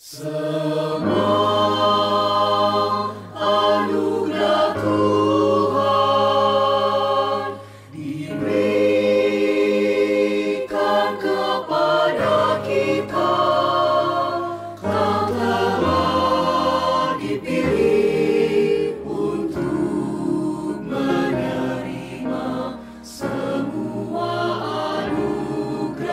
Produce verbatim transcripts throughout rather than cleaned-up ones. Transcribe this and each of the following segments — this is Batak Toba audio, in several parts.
Semua anugerah Tuhan diberikan kepada kita, kita telah dipilih untuk menerima semua anugerah-Nya.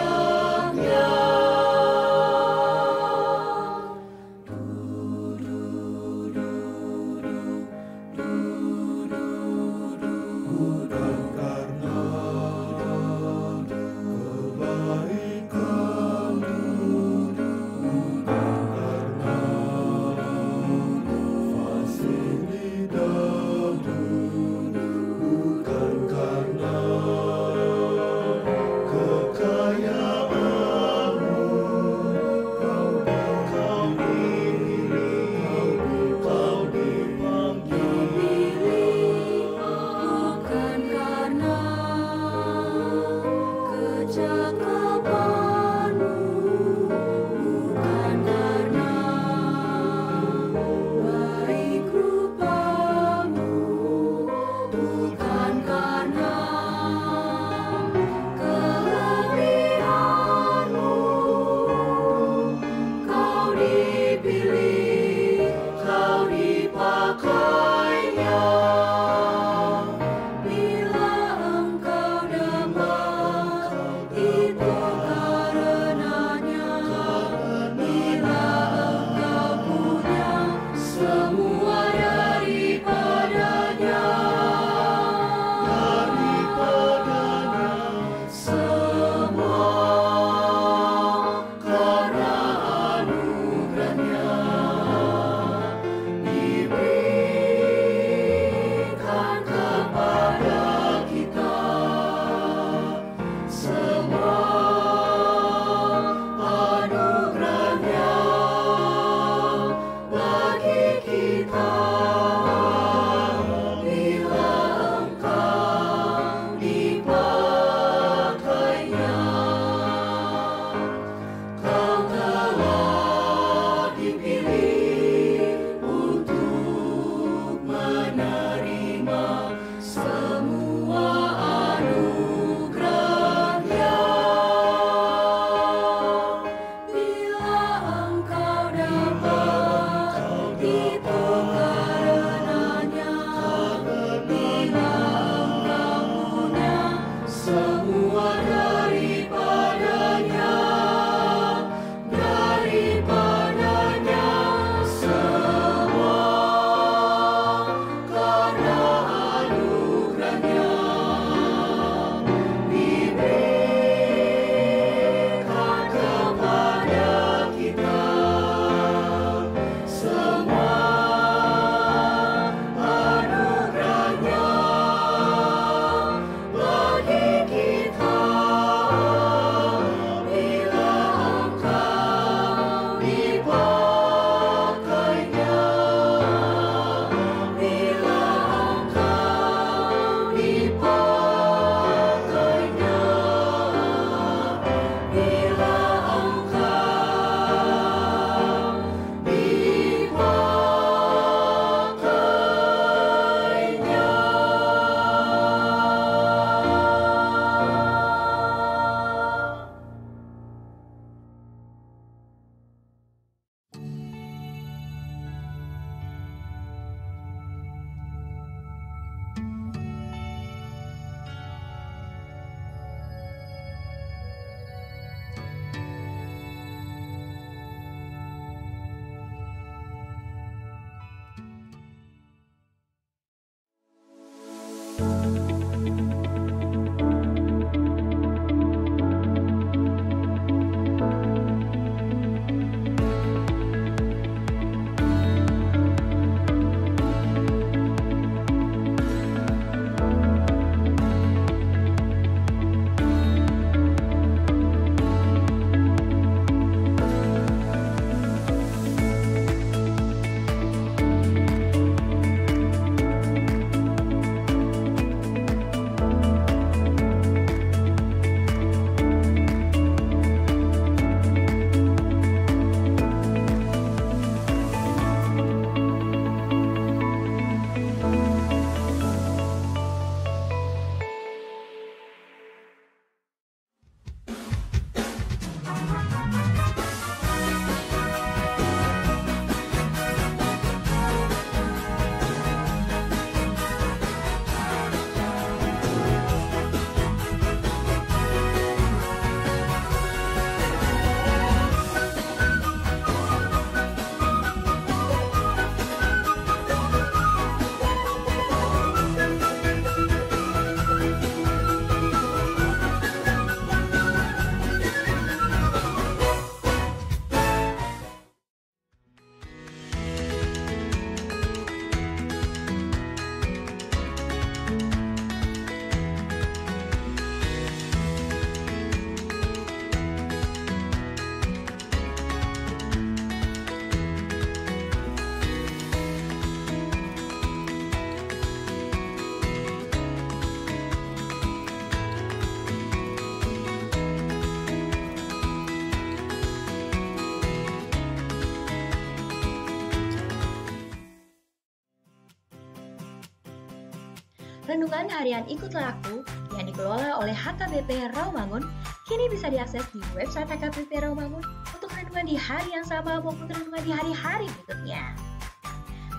Renungan harian Ikutlah Aku yang dikelola oleh H K B P Rawamangun kini bisa diakses di website H K B P Rawamangun untuk renungan di hari yang sama maupun renungan di hari-hari berikutnya.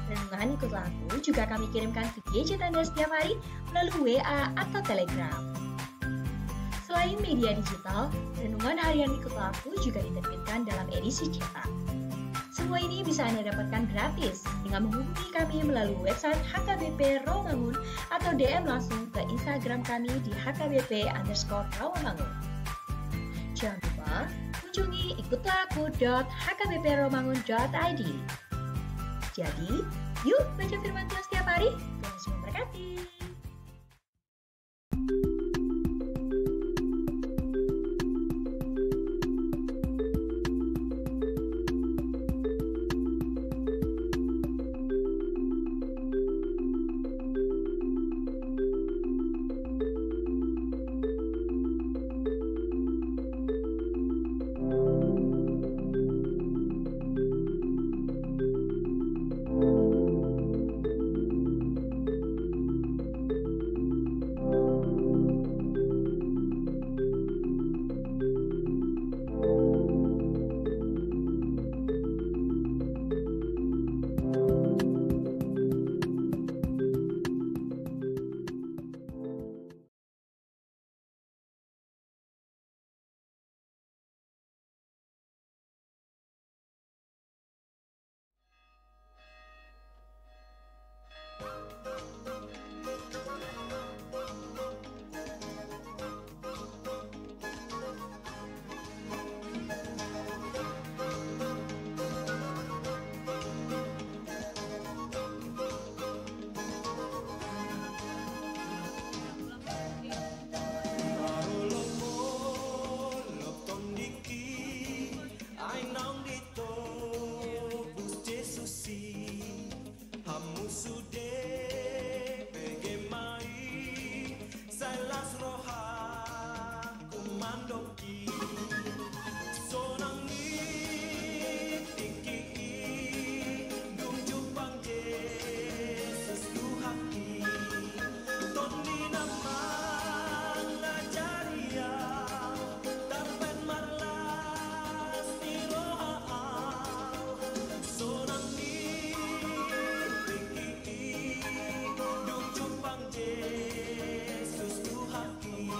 Renungan Ikutlah Aku juga kami kirimkan ke gadget Anda setiap hari melalui W A atau Telegram. Selain media digital, renungan harian Ikutlah Aku juga diterbitkan dalam edisi cetak. Semua ini bisa Anda dapatkan gratis dengan menghubungi kami melalui website H K B P Rawamangun atau D M langsung ke Instagram kami di H K B P underscore Rawamangun. Jangan lupa kunjungi ikutlah aku dot H K B P rawamangun dot I D. Jadi, yuk baca firman Tuhan setiap hari. Tuhan Yesus memberkati. Marolopolop tondingki, ai naung ditobus Jesus i. Hamu sude pege ma i, sai las rohaku mandok i. Sonang ni tingki i, dung jumpang Jesus Tuhanki. Tondi na mangajari au, tarbaen marlas ni roha au. Sonang ni tingki i, dung jumpang Jesus Tuhanki.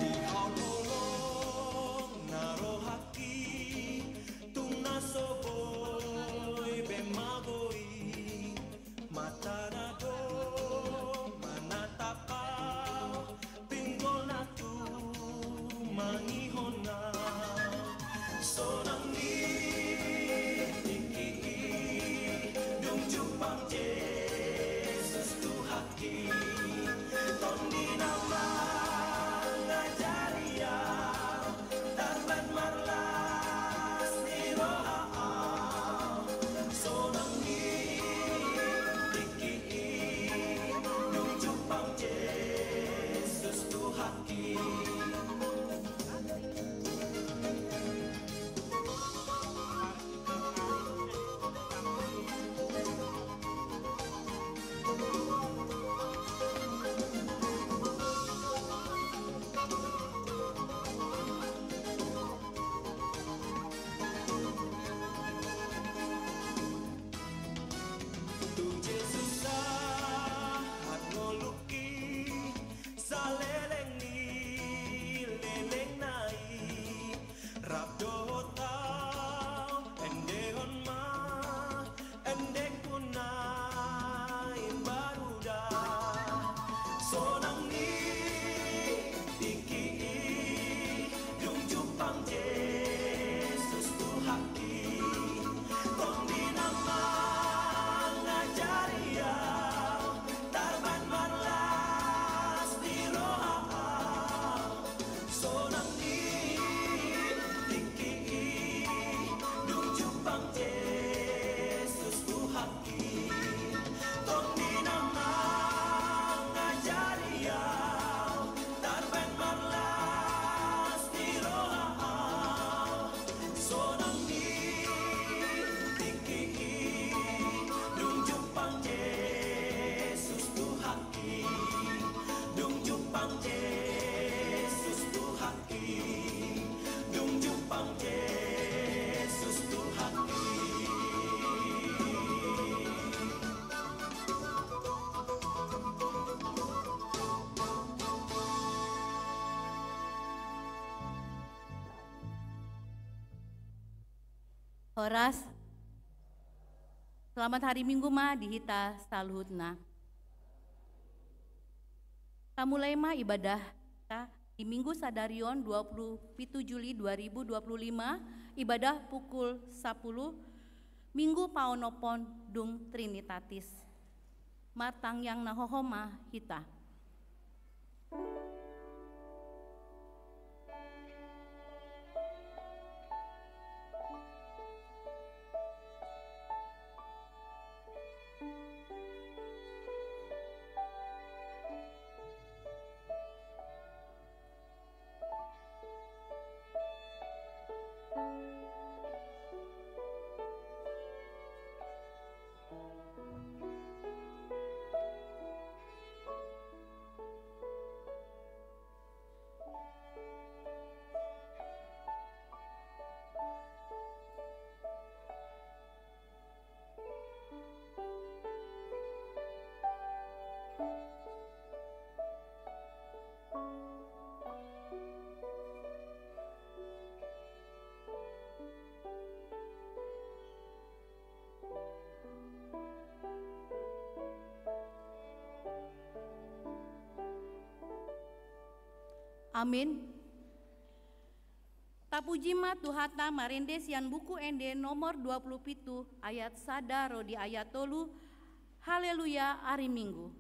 Di holong na rohangki, tung na so boi be mago i, mata na do manatap au, pinggol na tumangihon au. Sonang ni tingki i, dung jumpang Jesus Tuhanki. Tondi na mangajari au, tarbaen marlas ni roha au. Sonang ni tingki i, dung jumpang Jesus Tuhanki. Tu Jesus sahat ngolungki, saleleng ni Horas. Selamat hari Minggu ma di hita saluhutna. Tamulai ma ibadah hita di Minggu sadari on, dua puluh pitu Juli dua ribu dua puluh lima, ibadah pukul sapuluh, Minggu paonomhon dung Trinitatis. Martangiang na hohom ma hita. Amin. Tapuji ma Tuhanta marende sian Buku Ende nomor dua puluh pitu, ayat sada ro di ayat tolu. Haleluya, ari Minggu.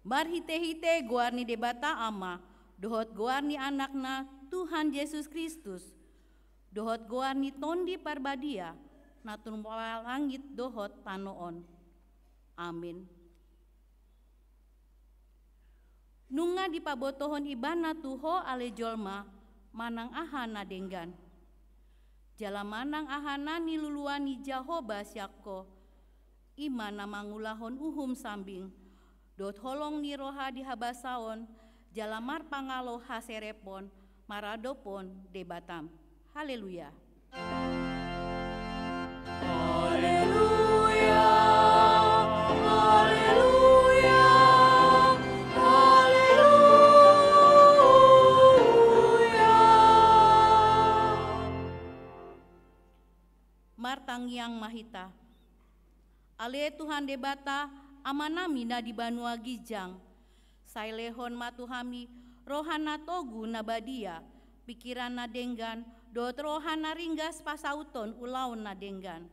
Marhitehite goar ni Debata Ama, dohot goar ni Anakna, Tuhan Jesus Kristus, dohot goar ni Tondi Parbadia, na tumompa langit dohot tano on. Amen. Nunga dipabotohon ibana tu ho ale jolma manang aha na denggan, jala manang aha na niluluan ni Jahowa sian ho, i ma na mangulahon uhum sambing, dohot holong ni roha di habasaon, jala marpangalo haserepon maradophon Debatam. Haleluya. Haleluya, haleluya, haleluya. Martangiang ma hita. Ale Tuhan Debata, Amanami na di banua ginjang, sai lehon ma tu hami roha na togu na badia, pingkiran na denggan, dohot roha na ringgas pasauthon ulaon na denggan.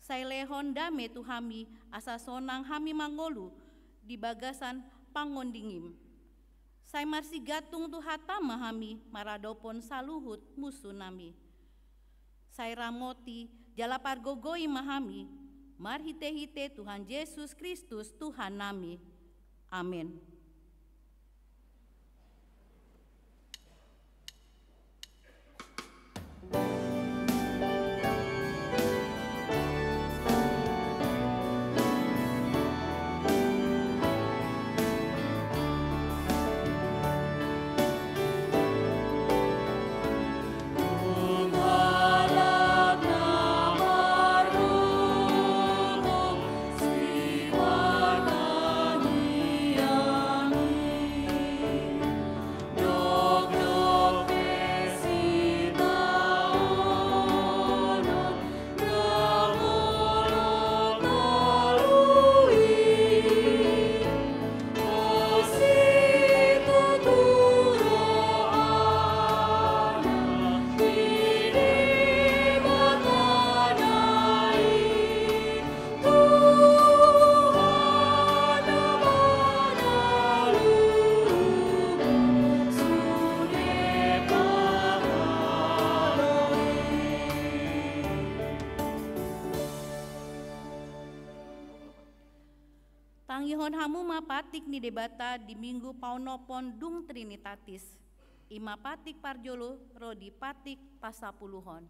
Sai lehon dame tu hami, asa sonang hami mangolu di bagasan pangondingim. Sai marsigantung tu hatam ma hami maradophon saluhut musunami. Sai ramoti jala pargogoi ma hami, marhitehite Tuhan Jesus Kristus Tuhannami. Amen. Tangihon hamu ma patik ni Debata di Minggu paonomhon dung Trinitatis, i ma patik parjolo ro di patik pasapuluhon.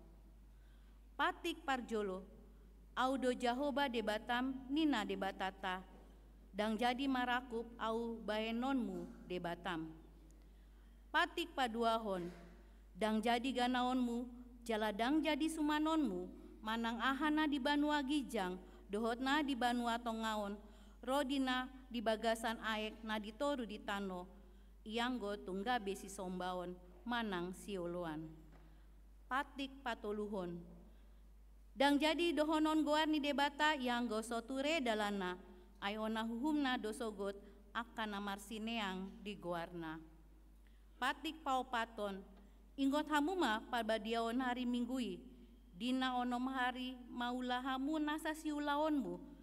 Patik parjolo, Ahu do Jahowa Debatam, ninna Debatanta, ndang jadi marangkup Ahu bahenonmu Debatam. Patik paduahon, ndang jadi ganaonmu, jala ndang jadi sumanonmu, manang aha na di banua ginjang, dohot na di banua tonga on, ro di na di bagasan aek na di toru di tano, ianggo tung gabe sisombaon manang sioloan. Patik patoluhon, ndang jadi dohonon goar ni Debata ianggo so ture dalanna, ai ona uhumna do sogot angka na marsineang di goarna. Patik paopathon, ingot hamu ma parbadiaon ari Minggu i, di na onom ari maula hamu nasa siulaonmu,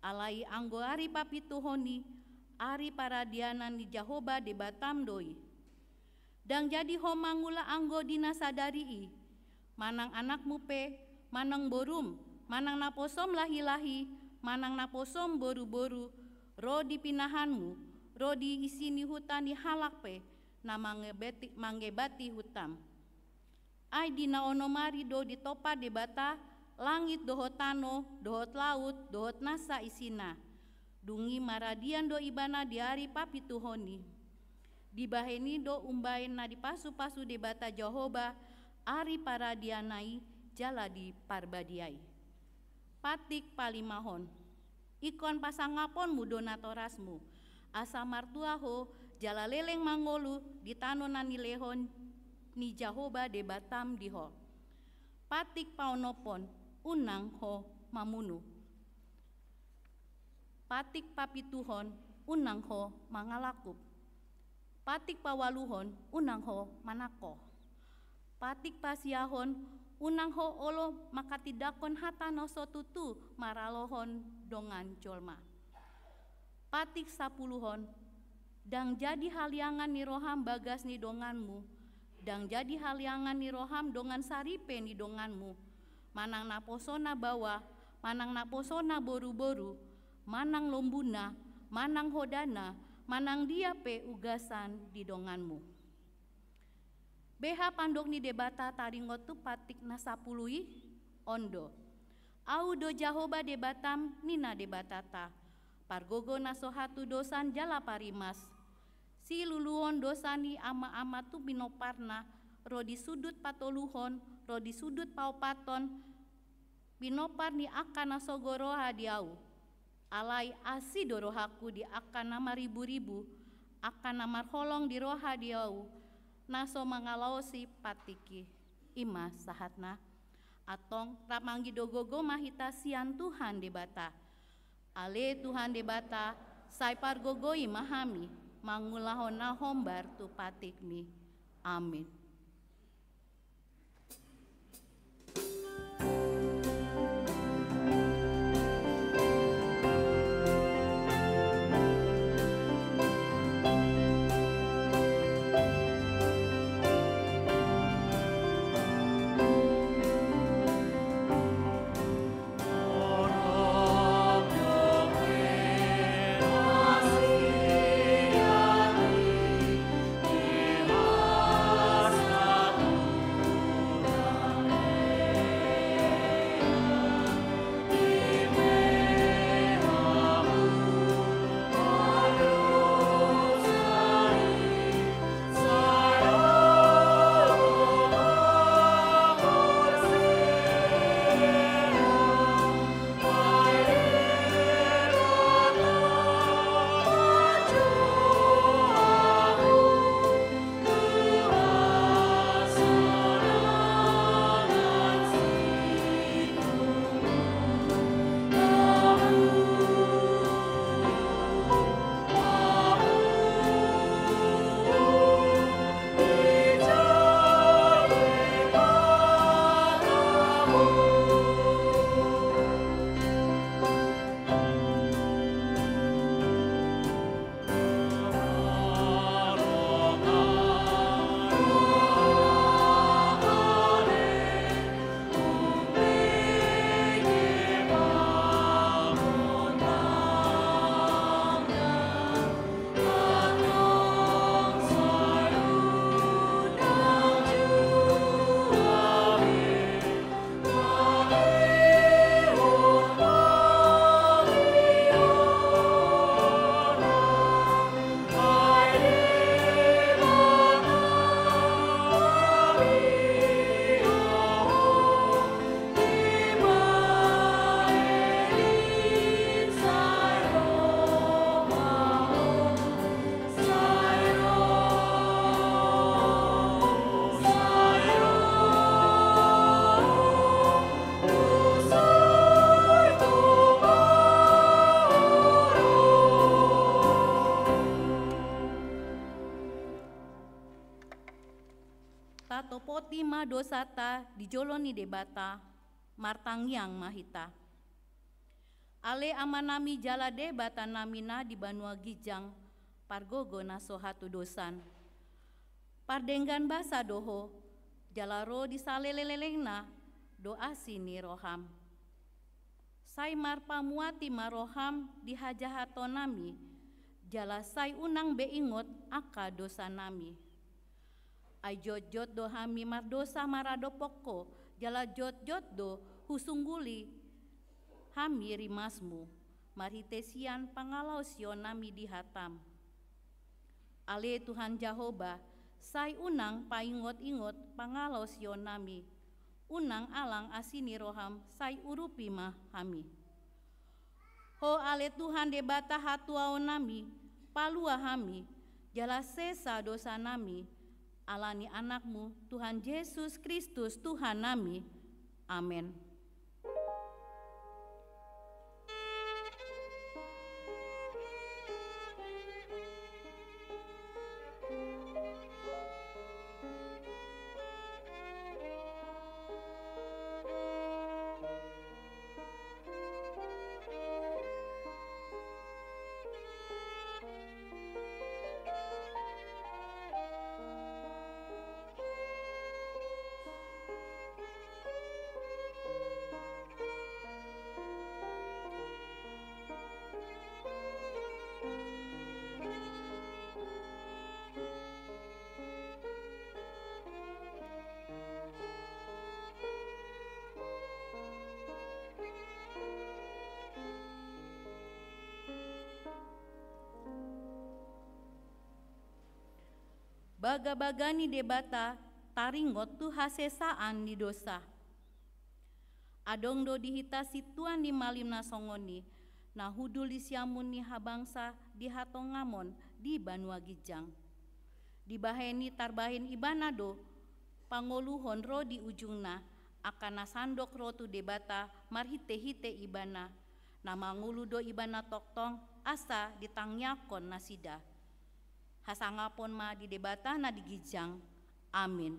alai anggo ari papituhon i, ari paradianan ni Jahowa Debatam do i. Ndang jadi ho mangula anggo di na sadari i, manang anakmu pe, manang borum, manang naposom lahilahi, manang naposom boruboru, ro di pinahanmu, ro di isi ni huta ni halak pe, na mangebeti, mangebati hutam. Ai di na onom ari do ditompa Debata langit dohot tano, dohot laut, dohot nasa isina. Dung i maradian do Ibana di ari papituhon i. Dibahen i do umbahen na dipasupasu Debata Jahowa ari paradianna i jala diparbadiai. Patik palimahon, ingkon pasangaponmu do natorasmu, asa martua ho jala leleng mangolu di tano na nilehon ni Jahowa Debatam di ho. Patik paonomhon, unang ho mamunu. Patik papituhon, unang ho mangalangkup. Patik paualuhon, unang ho manangko. Patik pasiahon, unang ho olo manghatindanghon hata na so tutu maralohon dongan jolma. Patik sapuluhon, ndang jadi haliangan ni roham bagas ni donganmu, ndang jadi haliangan ni roham dongan saripe ni donganmu, manang naposona baoa, manang naposona boruboru, manang lombuna, manang hodana, manang dia pe ugasan di donganmu. Beha pandok ni Debata taringot tu patik na sapulu i? On do: Ahu do Jahowa Debatam, ninna Debatata, pargogo na so hatudosan jala parimas. Siluluhon dosa ni amaama tu pinomparna, ro di sudut patoluhon, ro di sudut paopathon pinompar ni angka na sogo roha di ahu. Alai asi do rohangku di angka na mariburibu, angka na marholong di roha di ahu, na so mangalaosi patik i. I ma sahatna. Antong rap mangido gogo ma hita sian Tuhan Debata. Ale Tuhan Debata, sai pargogoi ma hami mangulahon na hombar tu patikmi. Amin. Tatopoti ma dosanta di jolo ni Debata, martangiang ma hita. Ale Amanami jala Debatanami na di banua ginjang, pargogo na so hatudosan. Pardenggan basa do Ho, jala ro di saleleng-lelengna do asi ni roham. Sai marpamuati ma roham di hajahatonami, jala sai unang be ingot angka dosanami. Ai jotjot do hami mardosa maradophon Ho, jala jotjot do husungguli hami rimasmu, marhite sian pangalaosionami di hatam. Ale Tuhan Jahowa, sai unang paingot-ingot pangalaosionami, unang alang asi ni roham, sai urupi ma hami. Ho ale Tuhan Debata hatuaonnami, palua hami, jala sesa dosanami, ala ni Anakmu, Tuhan Jesus Kristus, Tuhannami. Amen. Bagabaga ni Debata taringot tu hasesaan ni dosa. Adong do di hita sintuan ni malim na songon i, na hundul di siamun ni habangsa di hatongamon di banua ginjang. Dibahen i tarbahen ibana do pangoluhon ro di ujungna, angka na sandok ro tu Debata marhitehite ibana, na mangolu do ibana tongtong asa ditangiangkon nasida. Hasangapon ma di Debata na di ginjang. Amin.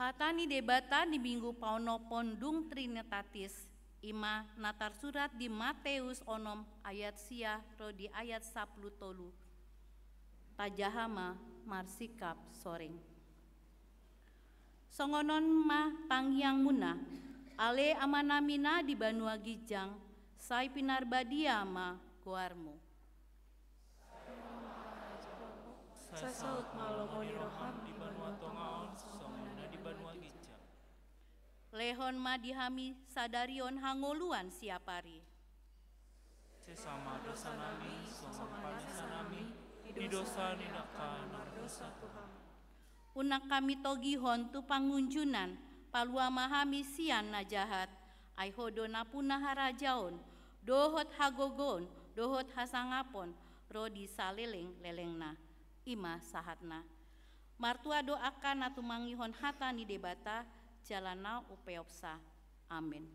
Hata ni Debata di Minggu paonomhon dung Trinitatis, i ma na tarsurat di Mateus onom ayat sia ro di ayat sampulu tolu. Tajaha ma marsikap soreng. Songon on ma tangiangmuna, ale Amanami na di banua ginjang, sai pinarbadia ma goarmu. Sai saut ma lomo ni roham di banua tonga on songon na di banua ginjang. Lehon ma di hami sadari on hangoluan siapari. Sesa ma dosanami songon panesanami di dosa ni angka na mardosa tu hami. Unang hami togihon tu pangunjunan, palua ma hami sian na jahat, ai Ho do nampuna harajaon, dohot hagogoon, dohot hasangapon, ro di saleleng-lelengna. I ma sahatna. Martua do angka na tumangihon hata ni Debata, jala na umpeopsa. Amen.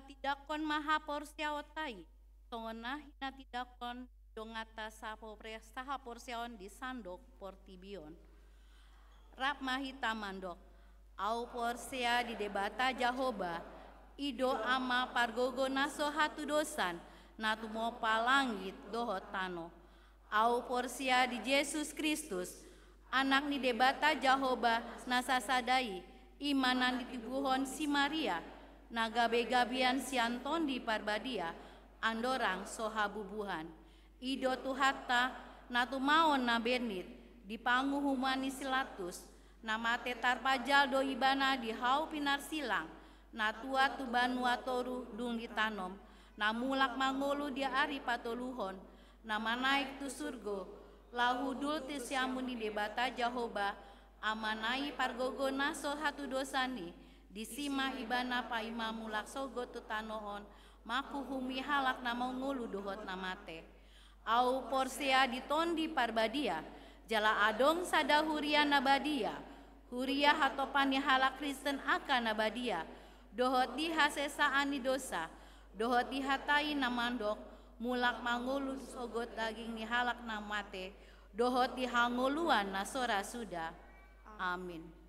Tindanghon ma haporseaonta i, songon na hinatindanghon donganta sapore-, sahaporseaon di sandok portibi on. Rap ma hita mandok: Ahu porsea di Debata Jahowa, i do Ama pargogo na so hatudosan, na tumompa langit dohot tano. Ahu porsea di Jesus Kristus, Anak ni Debata Jahowa na sasada i, i ma na nitibuhon si Maria, na gabe-gabean sian Tondi Parbadia, andorang so habubuhan. I do Tuhanta, na tumaon na bennit, di panguhuman ni si Latus, na mate tarpajal do Ibana di hau pinarsilang, na tuat tu banua toru dung ditanom, na mulak mangolu di ari patoluhon, na manaek tu surgo, laho hundul tu siamun ni Debata Jahowa, Amana i pargogo na so hatudosan i, disi ma Ibana paima mulak sogot tu tano on, manghuhumi halak na mangolu dohot na mate. Ahu porsea di Tondi Parbadia, jala adong sada huria na badia, huria hatopan ni halak Kristen angka na badia, dohot di hasesaan ni dosa, dohot di hata i na mandok, mulak mangolu sogot daging ni halak na mate, dohot di hangoluan na so ra suda. Amin.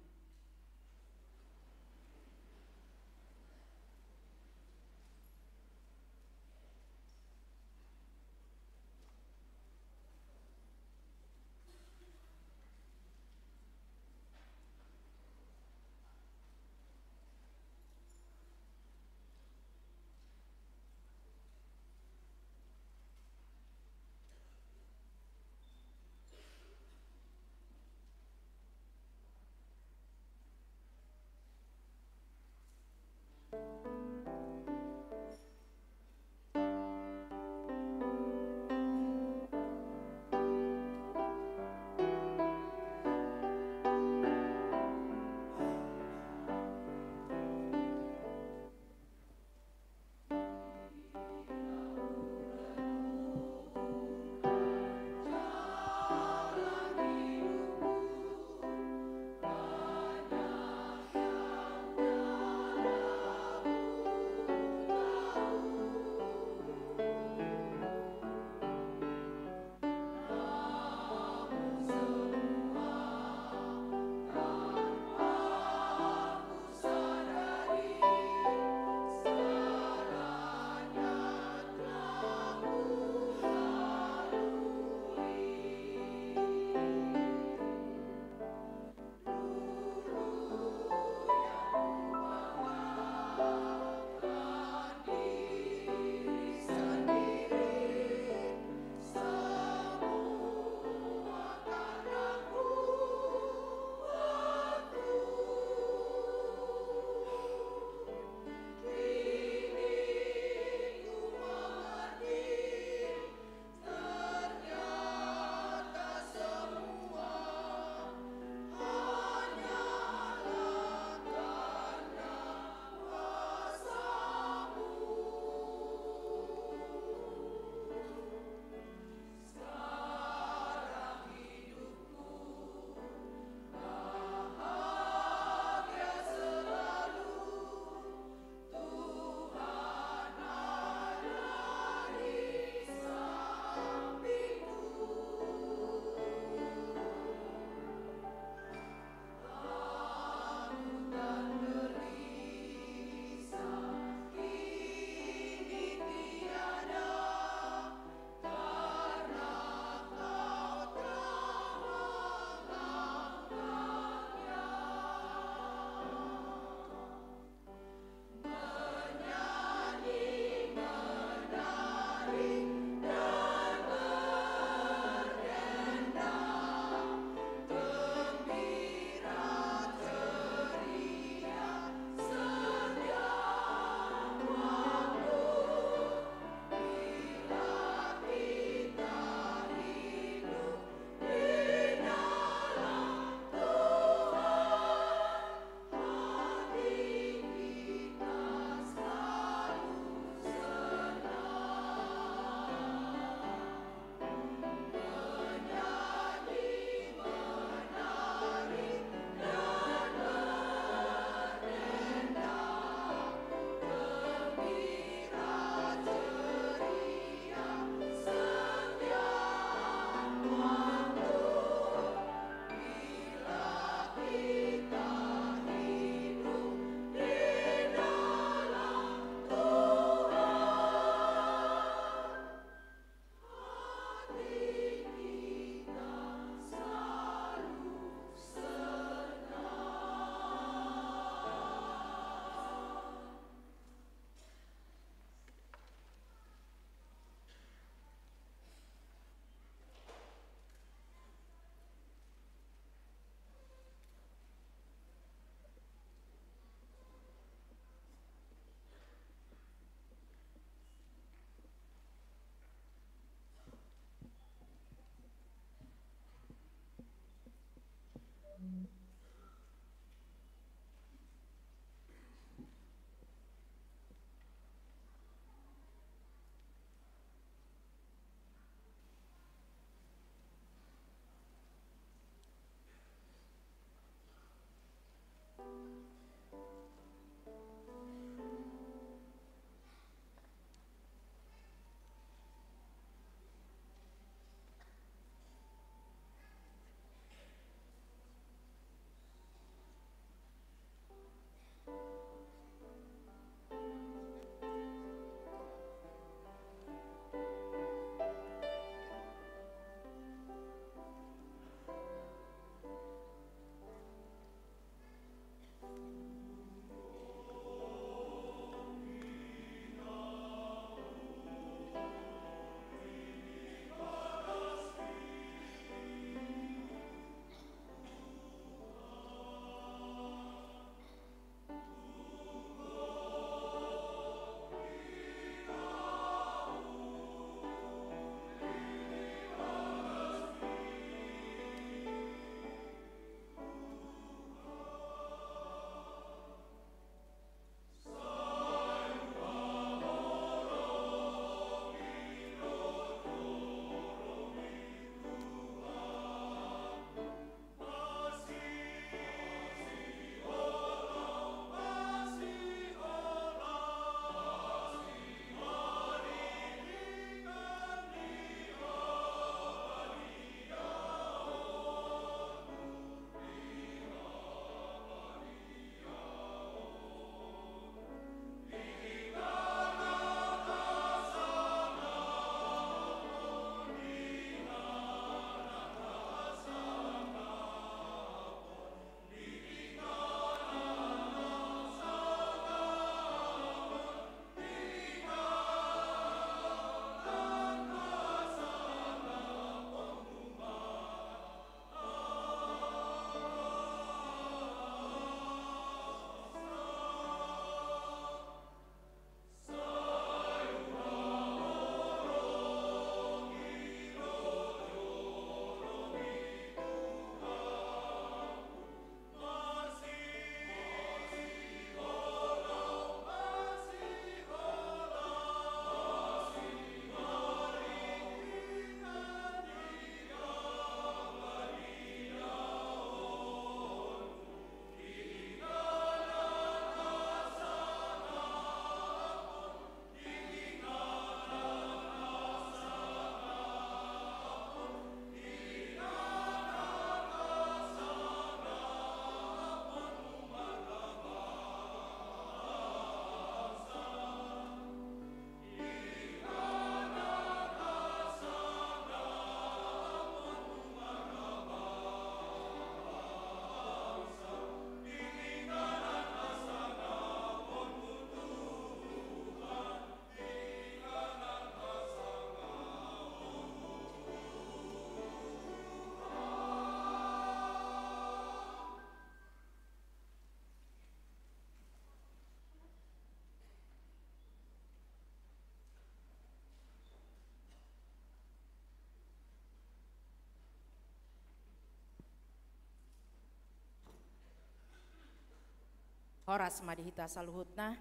Horas ma di hita saluhutna.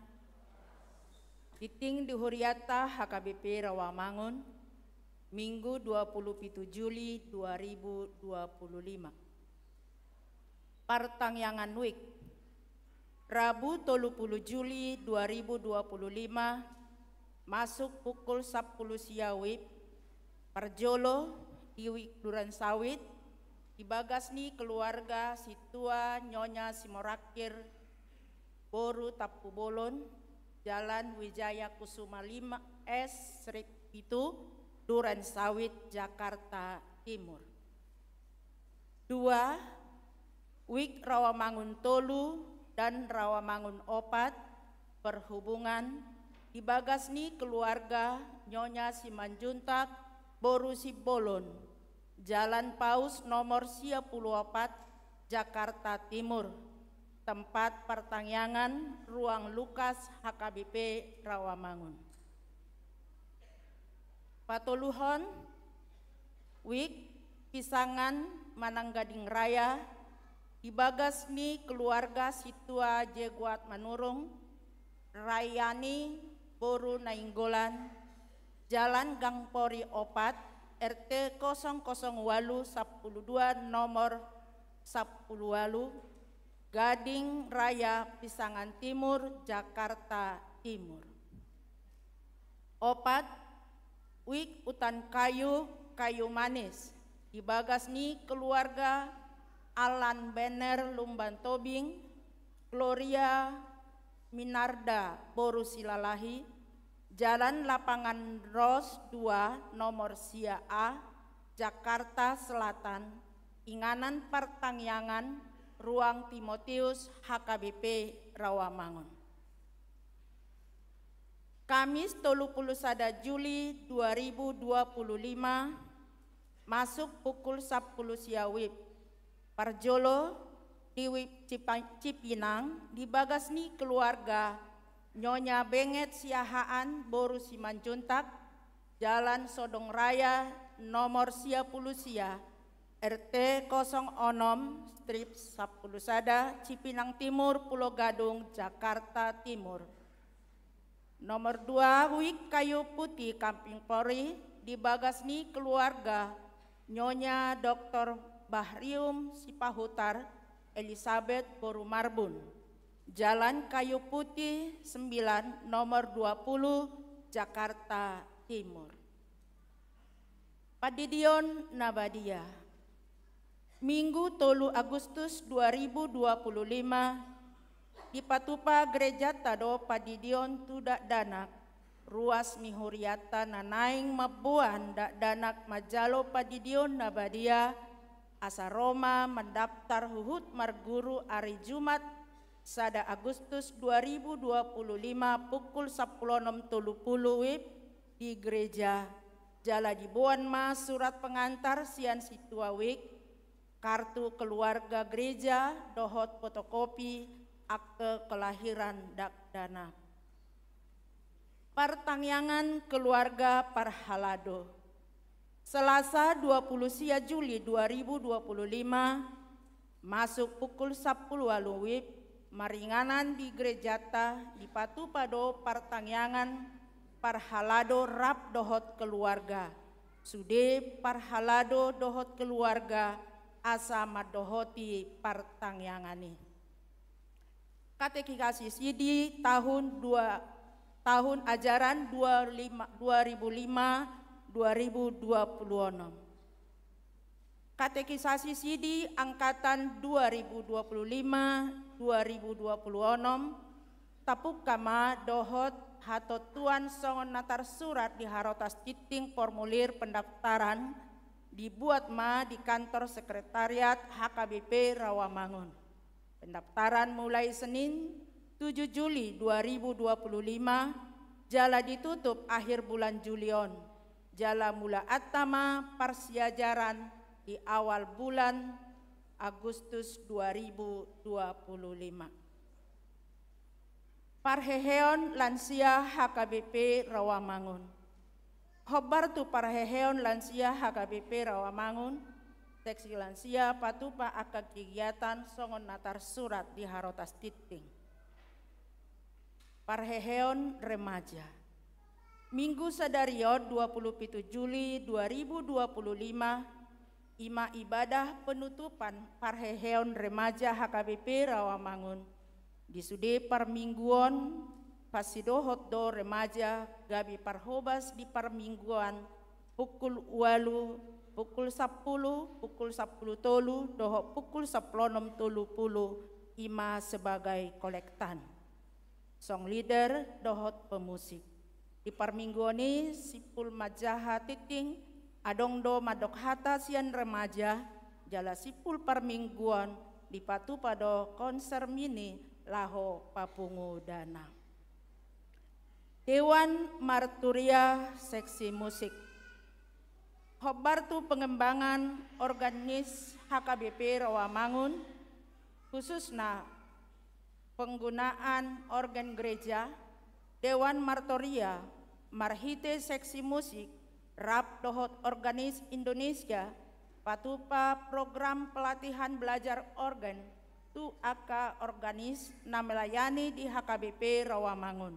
Tingting di hurianta H K B P Rawamangun, Minggu dua puluh pitu Juli dua ribu dua puluh lima. Partangiangan wijk. Rabu tolu puluh Juli dua ribu dua puluh lima, masuk pukul sampulu sia wib, parjolo di wijk Duren Sawit, di bagas ni keluarga Sintua Nyonya Simorangkir, boru Tampubolon, Jalan Wijaya Kusuma lima S, Strik pitu, Duren Sawit, Jakarta Timur. Dua, wijk Rawamangun tolu dan Rawamangun opat, perhubungan, di bagas ni keluarga Nyonya Simanjuntak, boru Simbolon, Jalan Paus nomor sia pulu opat, Jakarta Timur. Tempat partangiangan, Ruang Lukas, H K B P Rawamangun. Patoluhon, wijk Pisangan manang Gading Raya, di bagas ni keluarga Sintua Jeguat Manurung, Rayani, boru Nainggolan, Jalan Gang Pori opat, R T kosong kosong walu sampulu dua, nomor sampulu walu, Gading Raya, Pisangan Timur, Jakarta Timur. Opat, wijk Utan Kayu, Kayu Manis, di bagas ni keluarga Allan Benner Lumban Tobing, Gloria Minarda, boru Silalahi, Jalan Lapangan Ros dua, nomor sia A, Jakarta Selatan, inganan partangiangan, Ruang Timotius, H K B P Rawamangun. Kamis tolu puluh sada Juli dua ribu dua puluh lima, masuk pukul sampulu sia wib. Parjolo di wijk Cipa-, Cipinang, di bagas ni keluarga Nyonya Benget Siahaan, boru Simanjuntak, Jalan Sodong Raya nomor sia pulu sia, R T kosong onom strip sampulu sada, Cipinang Timur, Pulo Gadung, Jakarta Timur. Nomor dua, wijk Kayu Putih, Kampung Pori, di bagas ni keluarga Nyonya Doktor Bahrium Sipahutar Elizabeth, boru Marbun, Jalan Kayu Putih sembilan, nomor dua puluh, Jakarta Timur. Pandidion na badia. Minggu tolu Agustus dua ribu dua puluh lima, dipatupa gerejanta do pandidion tu dakdanak. Ruas ni hurianta na naeng mamboan dakdanak manjalo pandidion na badia, asa ro ma mandaptar huhut marguru ari Jumat, sada Agustus dua ribu dua puluh lima, pukul sampulu onom tolu pulu wib di gereja. Jala diboan ma surat pengantar sian sintua wijk, kartu keluarga gereja, dohot fotokopi akte kelahiran dakdanak. Partangiangan keluarga parhalado. Selasa dua puluh sia Juli dua ribu dua puluh lima, masuk pukul sampulu ualu wib, maringanan di gerejanta, dipatupa do partangiangan parhalado rap dohot keluarga. Sude parhalado dohot keluarga asa mandohoti partangiangan i. Katekisasi sidi tahun dua, tahun ajaran dua lima, dua ribu lima, dua ribu dua puluh enam. Katekisasi sidi angkatan dua ribu dua puluh lima, dua ribu dua puluh enam, tapungka ma dohot hatontuan songon na tarsurat di harotas tingting formulir pendaftaran, dibuat ma di kantor sekretariat H K B P Rawamangun. Pendaftaran mulai Senin tujuh Juli dua ribu dua puluh lima, jala ditutup akhir bulan Juli on, jala mulaanta ma parsiajaran di awal bulan Agustus dua ribu dua puluh lima. Parheheon lansia H K B P Rawamangun. Hombar tu parheheon lansia H K B P Rawamangun, seksi lansia patupa angka kegiatan songon na tarsurat di harotas tingting. Parheheon remaja. Minggu sadari on, dua puluh pitu Juli dua ribu dua puluh lima, ima ibadah penutupan parheheon remaja H K B P Rawamangun. Di sude parmingguon, pasidohot do remaja gabe parhobas di parmingguan pukul ualu, pukul sampulu, pukul sampulu tolu, dohot pukul sampulu onom tolu pulu, ima sebagai kolektan. Song leader dohot pemusik. Di parmingguon i simpul manjaha tingting, adong do mandok hata sian remaja, jala simpul parmingguon dipatupa do konser mini laho papungu dana. Dewan Marturia Seksi Musik. Hombar tu pengembangan organis H K B P Rawamangun, khususna penggunaan organ gereja, Dewan Marturia marhite seksi musik, rap dohot organis Indonesia, patupa program pelatihan belajar organ tu angka organis na melayani di H K B P Rawamangun.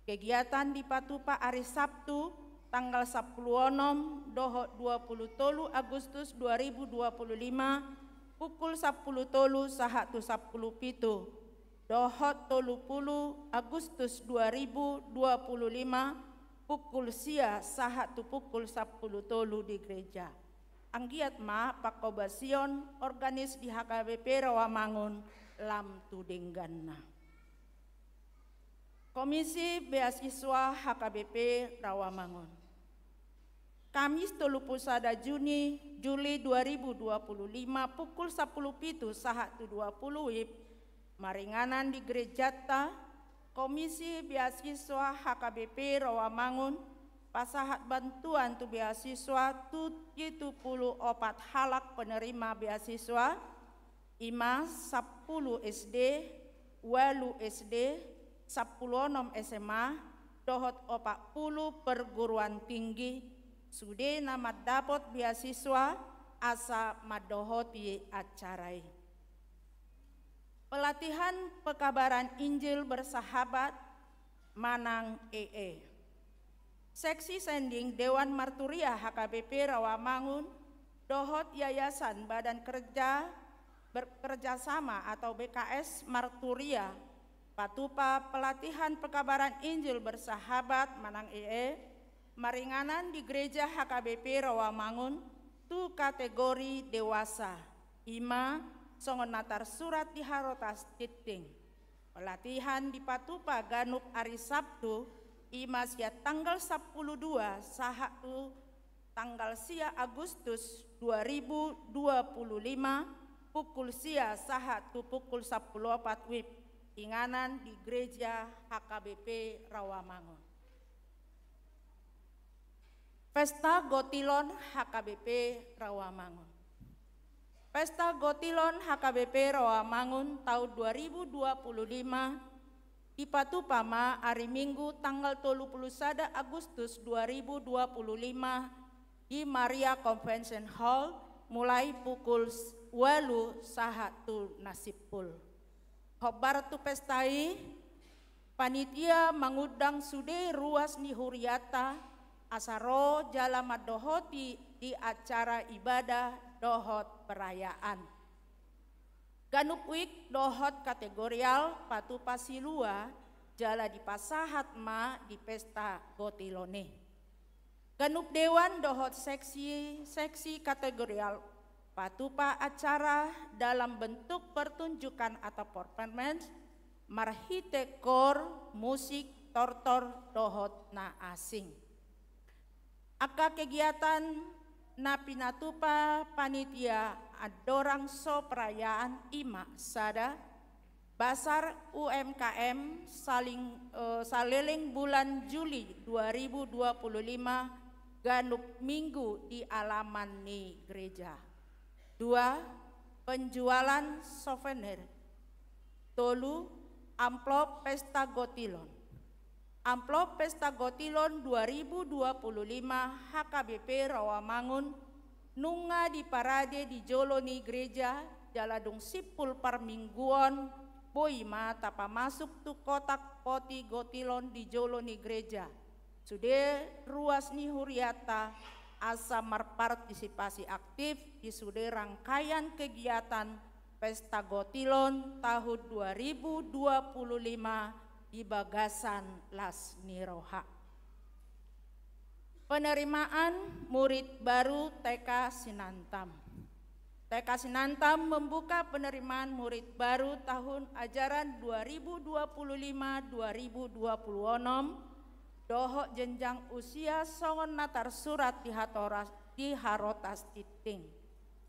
Kegiatan dipatupa ari Sabtu, tanggal sampulu onom dohot dua pulu tolu Agustus dua ribu dua pulu lima, pukul sampulu tolu sahat tu sampulu pitu, dohot tolu pulu Agustus dua ribu dua pulu lima, pukul sia sahat tu pukul sampulu tolu di gereja. Anggiat ma pangkobasion organis di H K B P Rawamangun lam tu dengganna. Komisi Beasiswa H K B P Rawamangun. Kamis tolu pulu sada Juni, Juli dua ribu dua pulu lima, pukul sampulu pitu sahat tu dua pulu wib, maringanan di gerejanta, Komisi Beasiswa H K B P Rawamangun pasahat bantuan tu beasiswa tu pitu pulu opat halak penerima beasiswa, ima sampulu S D, ualu S D, sampulu onom S M A, dohot opat pulu perguruan tinggi, sude na mandapot beasiswa asa mandohoti acara i. Pelatihan pekabaran Injil bersahabat manang E E. Seksi sending Dewan Marturia H K B P Rawamangun dohot Yayasan Badan Kerja Bekerjasama atau B K S Marturia patupa pelatihan pekabaran Injil bersahabat manang E E maringanan di Gereja H K B P Rawamangun tu kategori dewasa, ima songon na tarsurat di harotas tingting. Pelatihan dipatupa ganup ari Sabtu, ima sian tanggal sampulu dua sahat tu tanggal sia Agustus dua ribu dua pulu lima, pukul sia sahat tu pukul sampulu opat wib, inganan di Gereja H K B P Rawamangun. Pesta Gotilon H K B P Rawamangun. Pesta Gotilon H K B P Rawamangun taon dua ribu dua pulu lima dipatupa ma ari Minggu tanggal tolu pulu sada Agustus dua ribu dua pulu lima di Maria Convention Hall mulai pukul s-, ualu sahat tu na simpul. Hombar tu pesta i, panitia mangundang sude ruas ni hurianta asa ro jala mandohoti di acara ibadah dohot perayaan. Ganup wik dohot kategorial patupa silua jala dipasahat ma di pesta Gotilon i. Ganup dewan dohot seksi, seksi kategorial patupa acara dalam bentuk pertunjukan atau performance marhite kor, musik, tortor dohot na asing. Angka kegiatan na pinatupa panitia andorang so perayaan ima sada, Basar U M K M saling, eh, saleleng bulan Juli dua ribu dua puluh lima, ganup Minggu di alaman ni gereja. Dua, penjualan souvenir. Tolu, amplop Pesta Gotilon. Amplop Pesta Gotilon dua ribu dua puluh lima H K B P Rawamangun nunga diparade di jolo ni gereja jala dung simpul parmingguon Boi ma tapamasuk tu kotak poti gotilon di jolo ni gereja sude ruas ni hurianta asa marpartisipasi aktif di sude rangkaian kegiatan Pesta Gotilon tahun dua ribu dua puluh lima di bagasan las ni roha. Penerimaan murid baru T K Sinantam. T K Sinantam membuka penerimaan murid baru tahun ajaran dua ribu dua puluh lima dua ribu dua puluh enam dohot jenjang usia songon na tarsurat di hatoras, di Harotas Tinting.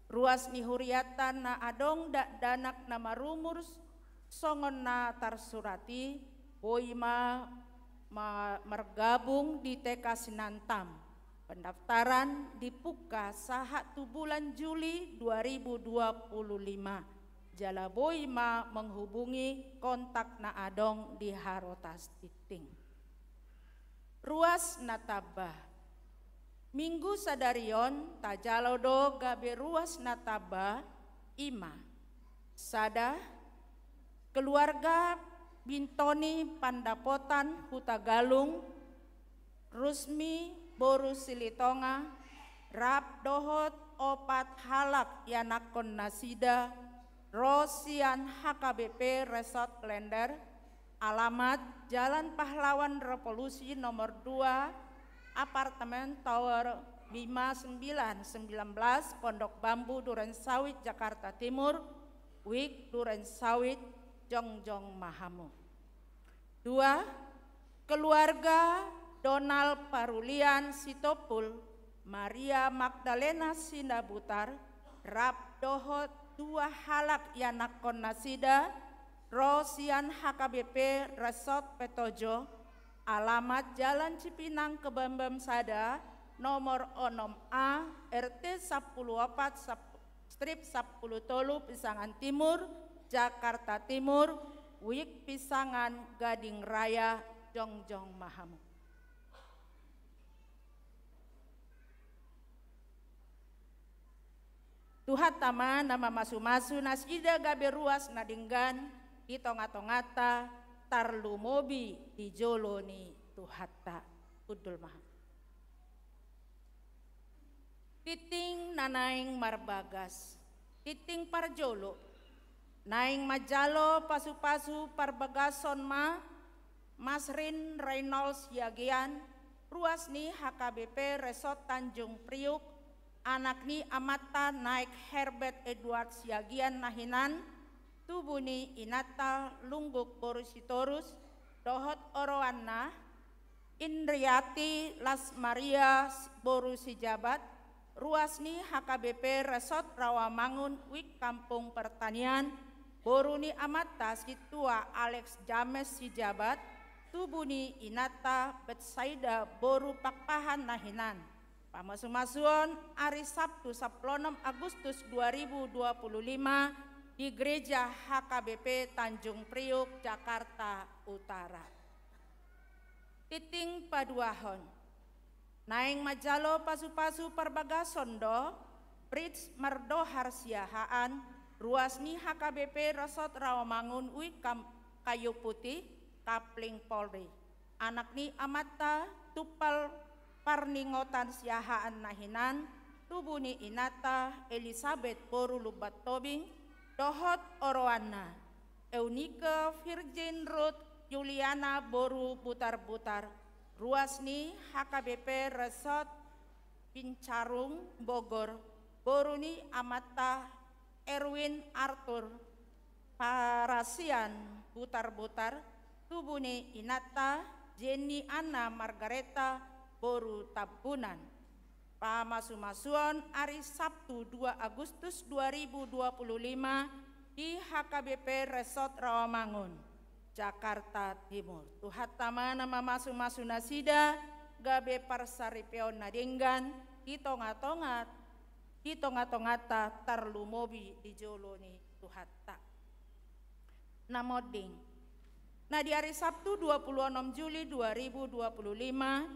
Ruas ni hurianta na adong dakdanak na marumur songon na tarsurat i, boi ma, ma margabung di T K Sinantam. Pendaftaran dibuka sahat tu bulan Juli dua ribu dua puluh lima. Jala boi ma menghubungi kontak na adong di Harotas Tinting. Ruas na tamba. Minggu sadari on tajalo do gabe ruas na tamba, i ma: sada, keluarga Bintoni Pandapotan Hutagalung, Rusmi boru Silitonga, rap dohot opat halak ianakkon nasida, ro sian H K B P Resort Klender, alamat Jalan Pahlawan Revolusi nomor dua, apartemen tower lima sembilan sembilan belas, Pondok Bambu, Duren Sawit, Jakarta Timur, Wijk Duren Sawit, jongjong ma hamu. Dua, keluarga Donald Parulian Sitompul, Maria Magdalena Sinabutar, rap dohot dua halak ianakkon nasida, ro sian H K B P Resort Petojo, alamat Jalan Cipinang Kebambam sada, nomor onom A, R T sampulu opat, sap-, strip sampulu tolu, Pisangan Timur, Jakarta Timur, Wijk Pisangan, Gading Raya, jongjong ma hamu. Tuhanta ma na mamasumasu nasida gabe ruas na denggan di tongatonganta, tarlumobi di jolo ni Tuhanta. Hundul ma hamu. Tinting na naeng marbagas. Tinting parjolo. Naeng manjalo pasupasu parbagason ma Masrin Reynolds Siagian, ruas ni H K B P Resort Tanjung Priuk, anak ni amanta Naek Herbert Edward Siagian na hinan, tubu ni inanta Lungguk boru Sitorus, dohot oroanna, Indriati Las Maria boru Sijabat, ruas ni H K B P Resort Rawamangun, Wijk Kampung Pertanian, boru ni amanta Sintua Alex James Sijabat, tubu ni inanta Betsaida boru Pakpahan na hinan. Pamasumasuon ari Sabtu sampulu onom Agustus dua ribu dua puluh lima di Gereja H K B P Tanjung Priuk, Jakarta Utara. Tinting paduahon. Naeng manjalo pasupasu parbagason do Fritz Mardohar Siahaan, ruas ni H K B P Resort Rawamangun, Wijk Kam-, Kayu Putih, Kapling Polri. Anak ni amanta Tumpal Parningotan Siahaan na hinan, tubu ni inanta Elisabet boru Lumban Tobing, dohot oroanna Eunike Virgin Ruth Juliana boru Butarbutar, ruas ni H K B P Resort Bincarung Bogor, boru ni amanta Erwin Arthur Parasian Butarbutar, tubu ni inanta Jenny Anna Margareta boru Tambunan. Pamasumasuon ari Sabtu dua Agustus dua ribu dua puluh lima di H K B P Resort Rawamangun, Jakarta Timur. Tuhanta ma na mamasumasu nasida gabe parsaripeon na denggan di tongatonga, di tongatonganta, tarlumobi di jolo ni Tuhanta. Na monding. Na di ari Sabtu dua puluh onom Juli dua ribu dua puluh lima,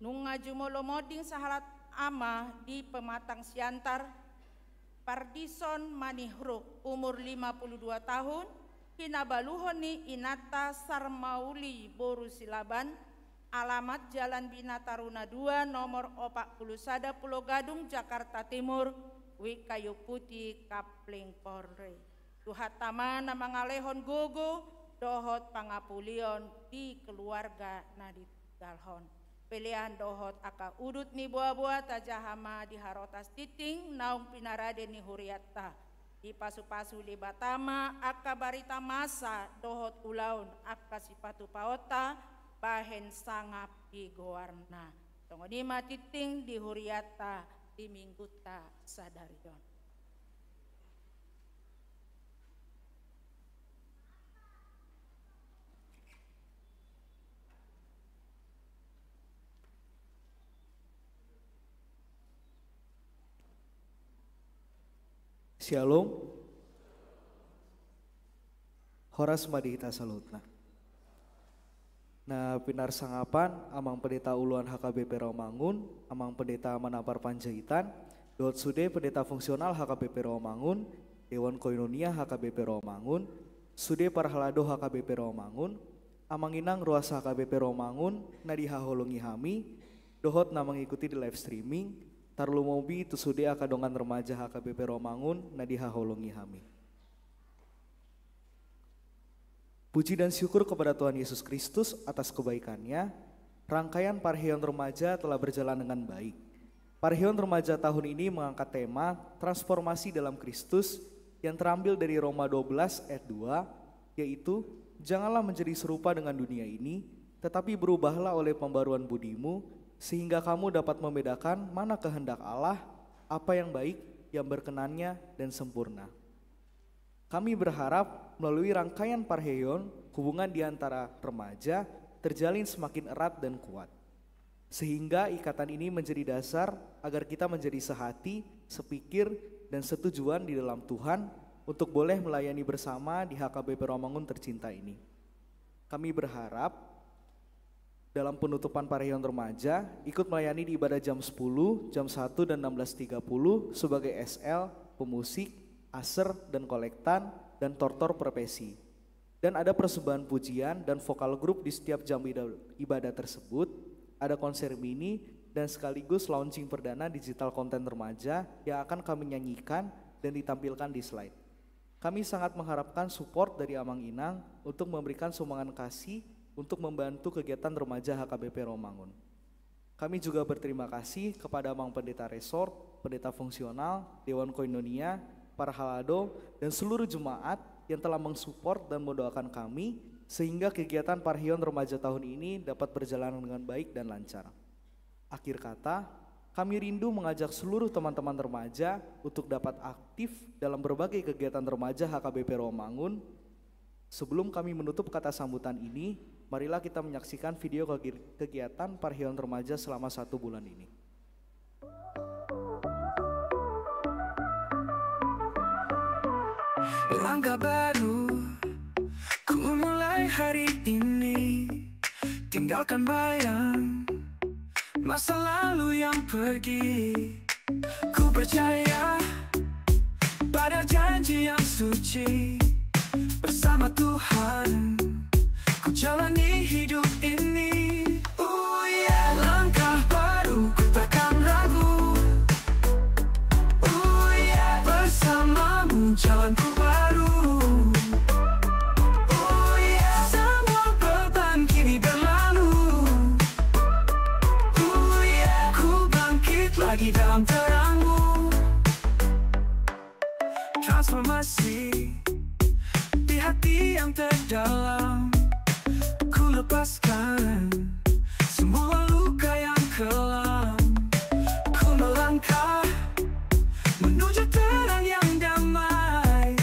nunga jumolo monding sahalak ama di Pematang Siantar, Pardison Manihruk, umur lima puluh dua tahun, Hinabaluhon ni inanta Sarmauli boru Silaban, alamat Jalan Bina Taruna dua, nomor opat pulu sada, Pulo Gadung, Jakarta Timur, Wik Kayu Putih, Kapling Polri. Tuhanta ma na mangalehon gogo dohot pangapulion di keluarga na ditinggalhon. Pelean dohot angka udut ni boaboa tajaha ma di harotas tingting naung pinarade ni hurianta. Dipasupasu Debata ma angka barita masa dohot ulaon angka sipatupaonta bahen sangap di goarna. Songon i ma tingting di hurianta di minggunta sadari on. Syalom. Horas ma di hita saluhutna. Na pinarsangapan Amang Pendeta Uluan H K B P Rawamangun, Amang Pendeta Manampar Panjaitan, dohot sude pendeta fungsional H K B P Rawamangun, Dewan Koinonia H K B P Rawamangun, sude parhalado H K B P Rawamangun, Amang Inang Ruas H K B P Rawamangun na dihaholongi hami, dohot na mangikuti di live streaming, tarlumobi tu sude angka dongan remaja H K B P Rawamangun na dihaholongi hami. Puji dan syukur kepada Tuhan Yesus Kristus atas kebaikan-Nya, rangkaian parheon remaja telah berjalan dengan baik. Parheon remaja tahun ini mengangkat tema Transformasi dalam Kristus yang terambil dari Roma dua belas ayat dua, yaitu, "Janganlah menjadi serupa dengan dunia ini, tetapi berubahlah oleh pembaruan budimu, sehingga kamu dapat membedakan mana kehendak Allah, apa yang baik, yang berkenan-Nya, dan sempurna." Kami berharap melalui rangkaian parheon, hubungan di antara remaja terjalin semakin erat dan kuat. Sehingga ikatan ini menjadi dasar agar kita menjadi sehati, sepikir, dan setujuan di dalam Tuhan untuk boleh melayani bersama di H K B P Rawamangun tercinta ini. Kami berharap dalam penutupan parheon remaja, ikut melayani di ibadah jam sepuluh, jam satu, dan enam belas tiga puluh sebagai S L, pemusik, usher, dan kolektan, dan tortor profesi. Dan ada persembahan pujian dan vokal grup di setiap jam ida-, ibadah tersebut, ada konser mini, dan sekaligus launching perdana digital konten remaja yang akan kami nyanyikan dan ditampilkan di slide. Kami sangat mengharapkan support dari Amang Inang untuk memberikan sumbangan kasih untuk membantu kegiatan remaja H K B P Rawamangun. Kami juga berterima kasih kepada Amang Pendeta Resort, Pendeta Fungsional, Dewan Koinonia, parhalado, dan seluruh jemaat yang telah mensupport dan mendoakan kami, sehingga kegiatan parheon remaja tahun ini dapat berjalan dengan baik dan lancar. Akhir kata, kami rindu mengajak seluruh teman-teman remaja untuk dapat aktif dalam berbagai kegiatan remaja H K B P Rawamangun. Sebelum kami menutup kata sambutan ini, marilah kita menyaksikan video kegi-, kegiatan parheon remaja selama satu bulan ini. Langkah baru, ku mulai hari ini. Tinggalkan bayang masa lalu yang pergi. Ku percaya pada janji yang suci. Bersama Tuhan, ku jalani hidup ini. Oh yeah, langkah baru, ku takkan ragu. Oh yeah, bersamamu jalanku baru. Oh yeah, semua beban kini berlalu. Oh yeah, ku bangkit lagi dalam terang-Mu. Transformasi di hati yang terdalam. Ku lepaskan semua luka yang kelam. Ku melangkah menuju terang yang damai.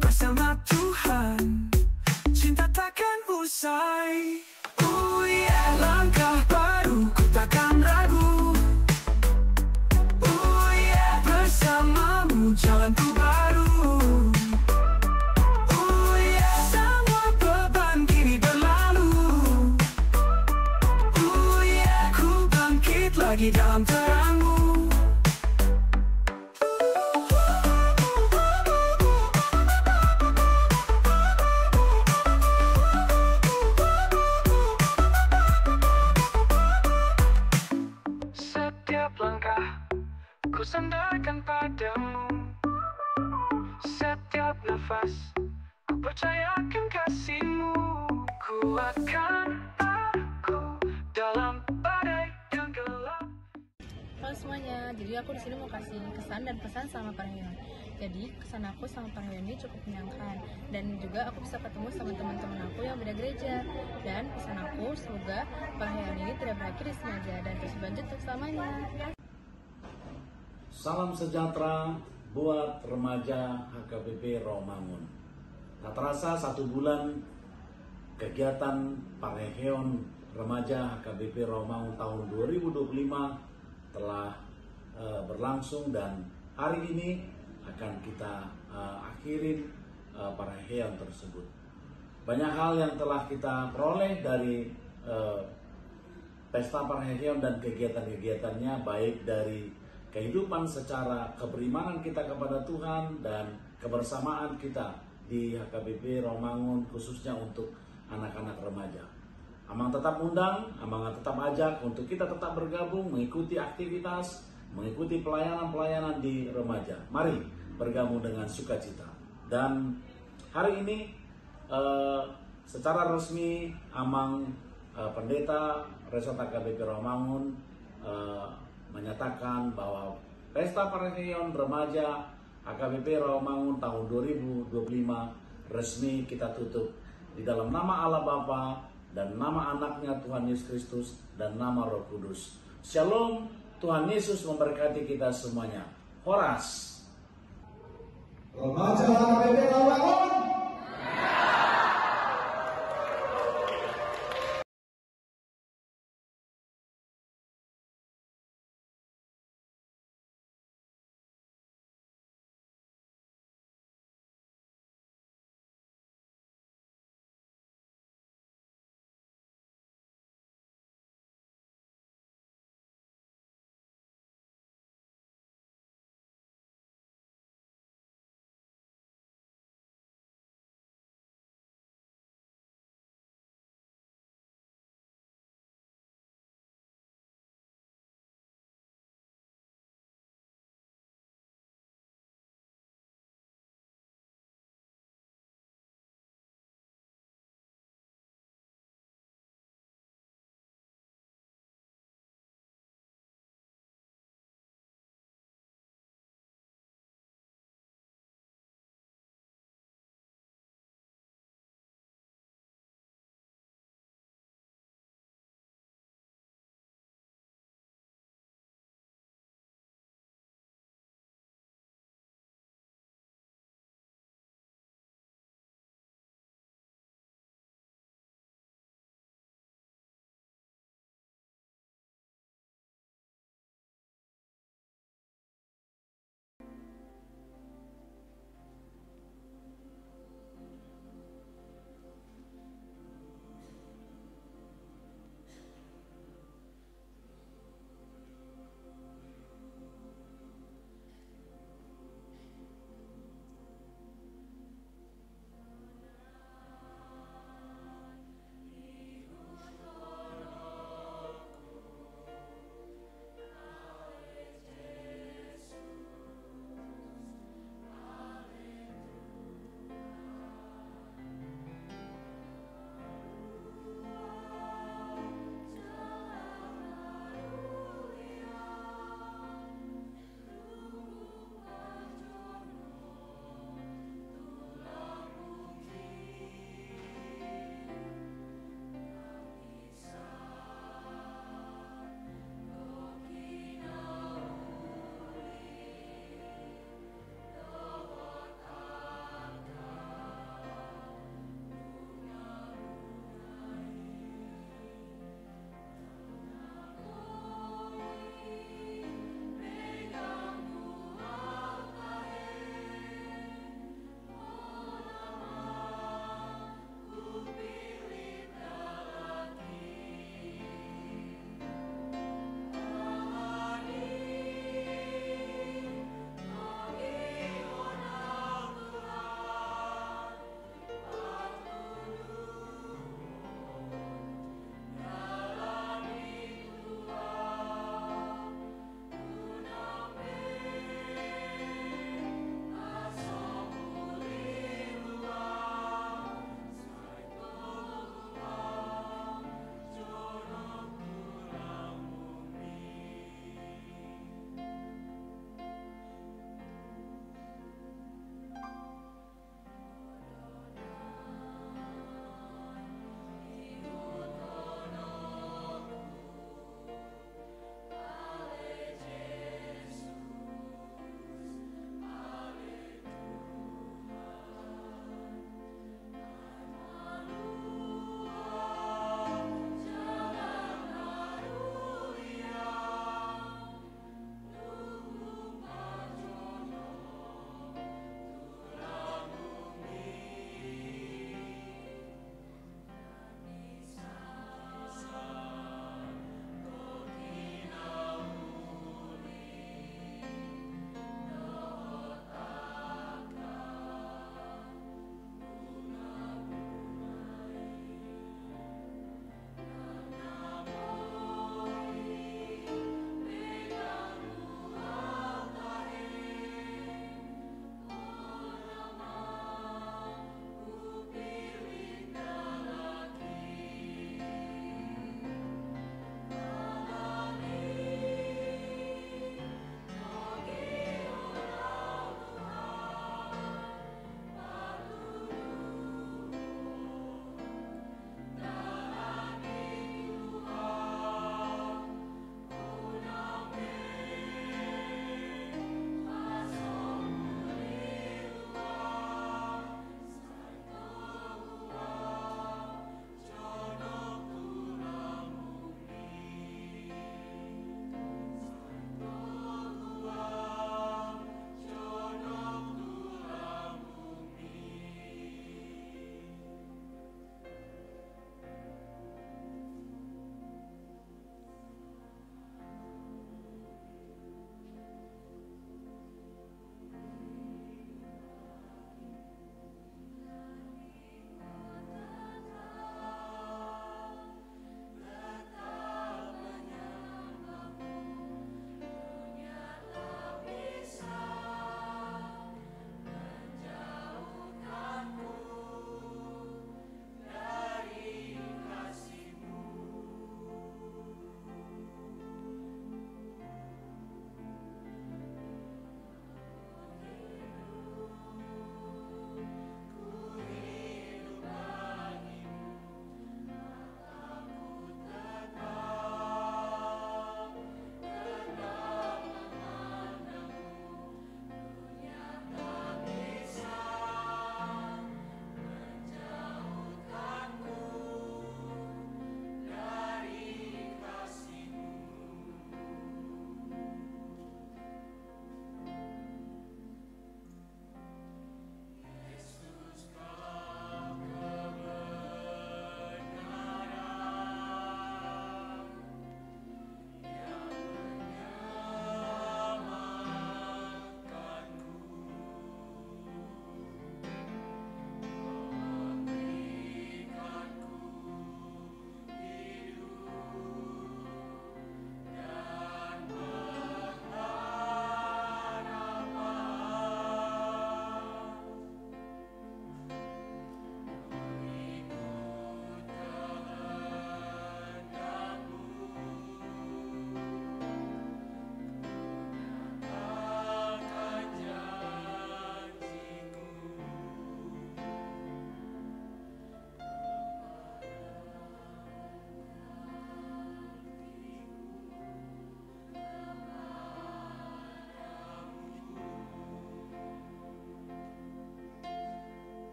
Bersama Tuhan, cinta takkan usai. Oh yeah, langkah baru, ku takkan ragu. Oh yeah, bersamamu jalanku baru. Oh yeah, semua beban kini berlalu. Oh yeah, ku bangkit lagi dalam terang-Mu. nafas. Ku percayakan kasih-Mu, kuatkan aku dalam badai dan gelap. Halo semuanya, jadi aku di sini mau kasih kesan dan pesan selama parheon. Jadi kesan aku selama parheon ini cukup menyenangkan, dan juga aku bisa ketemu sama teman-teman aku yang beda gereja. Dan pesan aku, semoga parheon ini tidak berakhir di sini aja dan terus berlanjut untuk selamanya. Salam sejahtera buat remaja H K B P Rawamangun. Tak terasa satu bulan kegiatan parheon remaja H K B P Rawamangun tahun dua ribu dua puluh lima telah, eh, berlangsung, dan hari ini akan kita, eh, akhirin, eh, parheon tersebut. Banyak hal yang telah kita peroleh dari, eh, pesta parheon dan kegiatan-kegiatannya, baik dari kehidupan secara keberimanan kita kepada Tuhan dan kebersamaan kita di H K B P Rawamangun, khususnya untuk anak-anak remaja. Amang tetap undang, Amang tetap ajak untuk kita tetap bergabung, mengikuti aktivitas, mengikuti pelayanan-pelayanan di remaja. Mari bergabung dengan sukacita. Dan hari ini, eh, secara resmi Amang, eh, Pendeta Resort H K B P Rawamangun, eh, menyatakan bahwa Pesta Parheon Remaja H K B P Rawamangun tahun dua ribu dua puluh lima resmi kita tutup di dalam nama Allah Bapa dan nama Anaknya Tuhan Yesus Kristus dan nama Roh Kudus. Shalom, Tuhan Yesus memberkati kita semuanya. Horas. Remaja H K B P Rawamangun.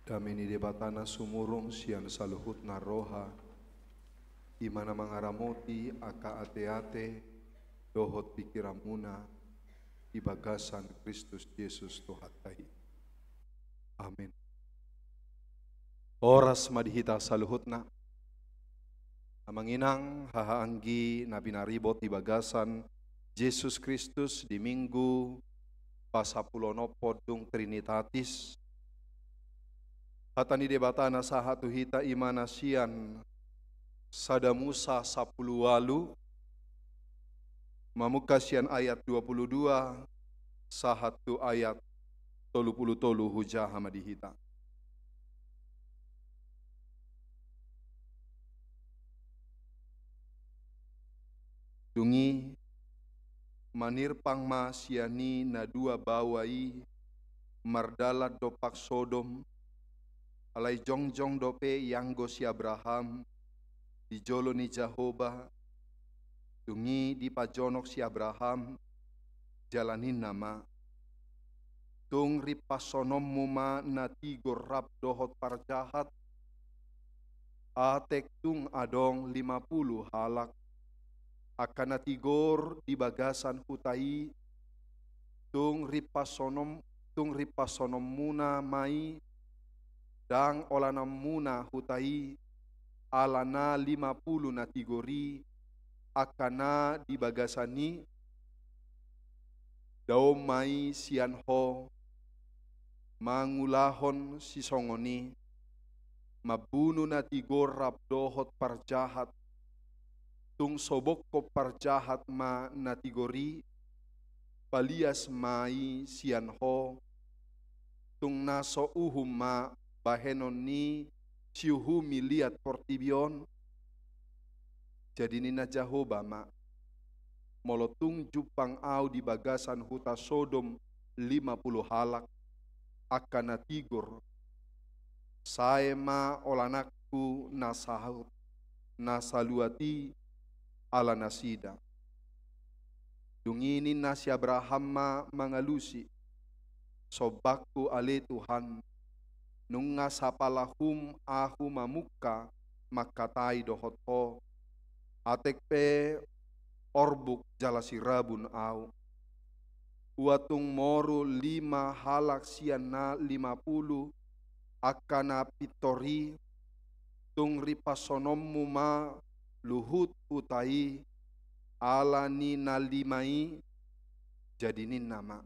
Dame ni Debata na sumurung sian saluhutna roha, i ma na mangaramoti angka ateate dohot pingkiranmuna di bagasan Kristus Jesus Tuhanta i. Amin. Horas ma di hita saluhutna. Amang inang, haha anggi na pinaribot di bagasan Jesus Kristus di Minggu pasampuluonompod dung Trinitatis. Hata ni Debata na sahat tu hita i ma na sian Sada Musa sampulu ualu, mamungka sian ayat dua pulu dua sahat tu ayat tolu pulu tolu, hujaha ma di hita. Dung i, manirpang ma sian i na dua baoa i mardalan dompak Sodom, alai jongjong dope ianggo si Abraham di jolo ni Jahowa. Dung i dipajonok si Abraham, jala ninna ma: Tung rimpashononmu ma na tigor rap dohot parjahat, atek tung adong lima pulu halak angka na tigor di bagasan huta i, tung rimpashonon, tung rimpashononmuna ma i, ndang olananmuna huta i, ala na lima pulu na tigor i, angka na di bagasan i. Dao ma i sian ho mangulahon sisongon i, mambunu na tigor rap dohot parjahat. Tung so bongkop parjahat ma na tigor i, palias ma i sian ho. Tung na so uhum ma bahenon ni siuhumi liat portibi on. Jadi ninna Jahowa ma: Molo tung jumpang ahu di bagasan huta Sodom lima pulu halak angka na tigor, sae ma olananku na sahat, na saluat i, ala nasida. Dung i ninna si Abraham ma mangalusi: Sombangku ale Tuhan, nunga sapala hum ahu mamungka mangkatai dohot ho, atek pe orbuk jala sirabun ahu. Ua tung moru lima halak sian na lima pulu angka na pintor i, tung rimpashononmu ma luhut huta i, ala ni na lima i. Jadi ninna ma: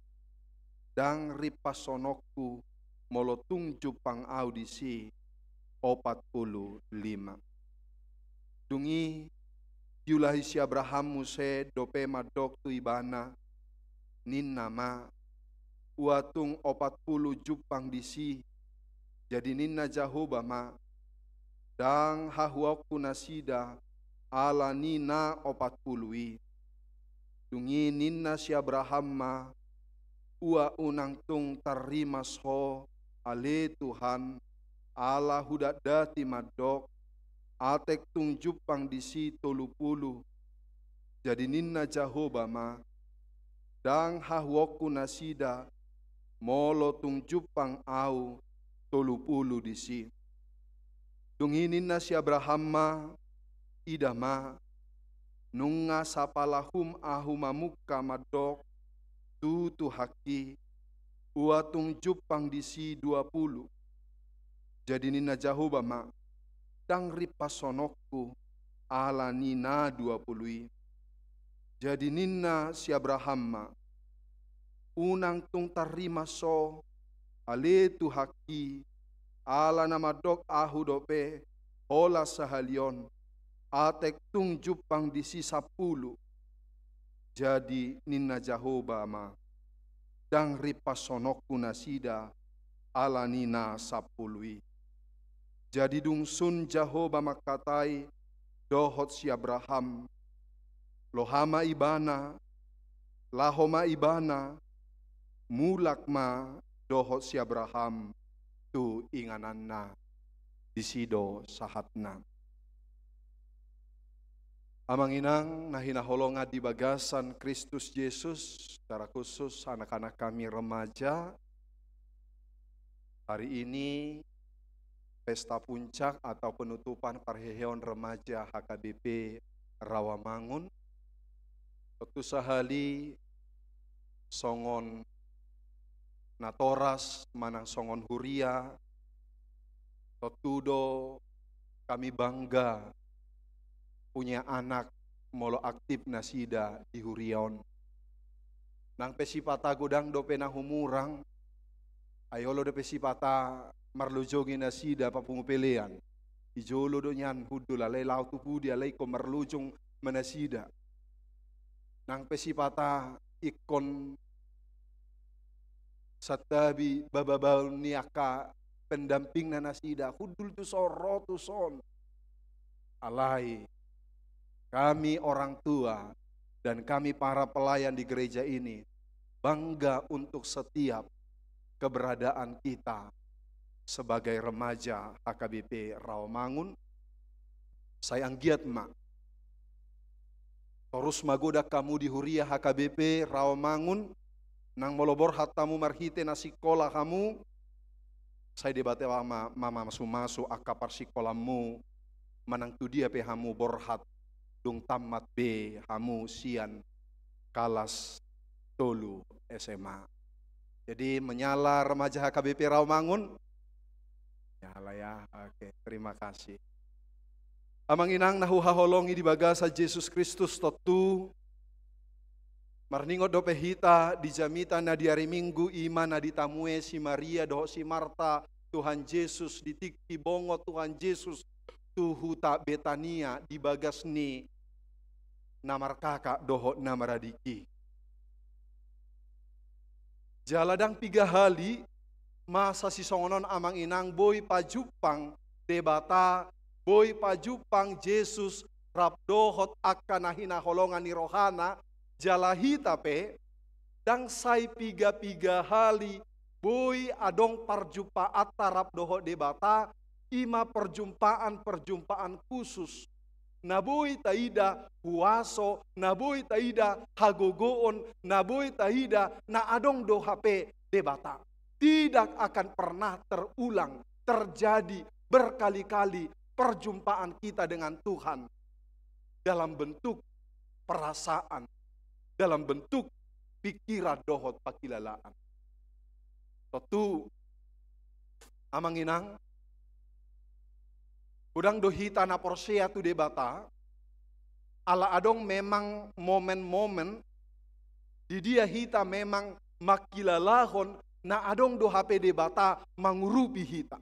Ndang rimpashononku molo tung jumpang ahu disi opat pulu lima. Dung i diulahi si Abraham muse dope mandok tu ibana, ninna ma: Ua tung opat pulu jumpang disi. Jadi ninna Jahowa ma: Ndang hahuaonku nasida ala ni na opat pulu i. Dung i ninna si Abraham ma: Ua unang tung tarrimas ho ale Tuhan, ala hudatdati mandok, atek tung jumpang disi tolu pulu. Jadi ninna Jahowa ma: Ndang hahuaonku nasida molo tung jumpang ahu tolu pulu disi. Dung i ninna si Abraham ma: Ida ma, nunga sapala hum ahu mamungka mandok tu Tuhanki, ua tung jumpang disi dua pulu. Jadi ninna Jahowa ma: Ndang rimpashononku ala ni na dua pulu i. Jadi ninna si Abraham ma: Unang tung tarrimas ho ale Tuhanki, ala na mandok ahu dope holan sahali on, atek tung jumpang disi sampulu. Jadi ninna Jahowa ma: Ndang rimpashononku nasida ala ni na sampulu i. Jadi dung sun Jahowa mangkatai dohot si Abraham, loha ma ibana, laho ma ibana, mulak ma dohot si Abraham tu ingananna. Disi do sahatna. Amang inang na hinaholongan di bagasan Kristus Jesus, secara khusus anak-anak kami remaja, hari ini pesta puncak atau penutupan parheheon remaja H K B P Rawamangun. Tontu sahali songon natoras manang songon huria, tontu do kami bangga punya anak molo aktif nasida di huria on. Nang pe sipata godang dope na humurang, ai olo dope sipata marlojongi nasida papungu pelean. Di jolo do nian hundul, alai laho tu pudi, alai ingkon marlojong ma nasida. Nang pe sipata ingkon santabi bababaon ni angka pendampingna nasida, hundul tuson, ro tuson. Alai kami orang tua dan kami para pelayan di gereja ini bangga untuk setiap keberadaan kita sebagai remaja H K B P Rawamangun. Sai anggiat ma torus magodang hamu di huria H K B P Rawamangun, nang molo borhat hamu marhite na sikola hamu, sai Debata ma, ma, mamasumasu angka parsikolanmu, manang tu dia pe hamu borhat, dung tammat be hamu sian kalas tolu S M A. Jadi, menyala remaja H K B P Rawamangun? Menyala ya. Oke, terima kasih. Amang inang na huhaholongi di bagasan Jesus Kristus, tontu marningot dope hita di jamita na di ari Minggu, i ma na ditamue si Maria dohot si Marta Tuhan Jesus di tingki bongot Tuhan Jesus tu huta Betania di bagas ni na markaka dohot na maradingki. Jala ndang piga hali masa sisongon on, amang inang, boi pajumpang Debata, boi pajumpang Jesus rap dohot angka na hinaholongan ni rohana, jala hita pe ndang sai piga-piga hali boi adong parjumpaanta rap dohot Debata, i ma perjumpaan-perjumpaan khusus. Na boi taida huaso, na boi taida hagogoon, na boi taida na adong do hape Debata. Tidak akan pernah terulang, terjadi berkali-kali perjumpaan kita dengan Tuhan dalam bentuk perasaan, dalam bentuk pikiran dohot pangkilalaan. Tontu, amang inang, godang do hita na porsea tu Debata, ala adong memang momen-momen di dia hita memang mangkilalahon na adong do hape Debata mangurupi hita.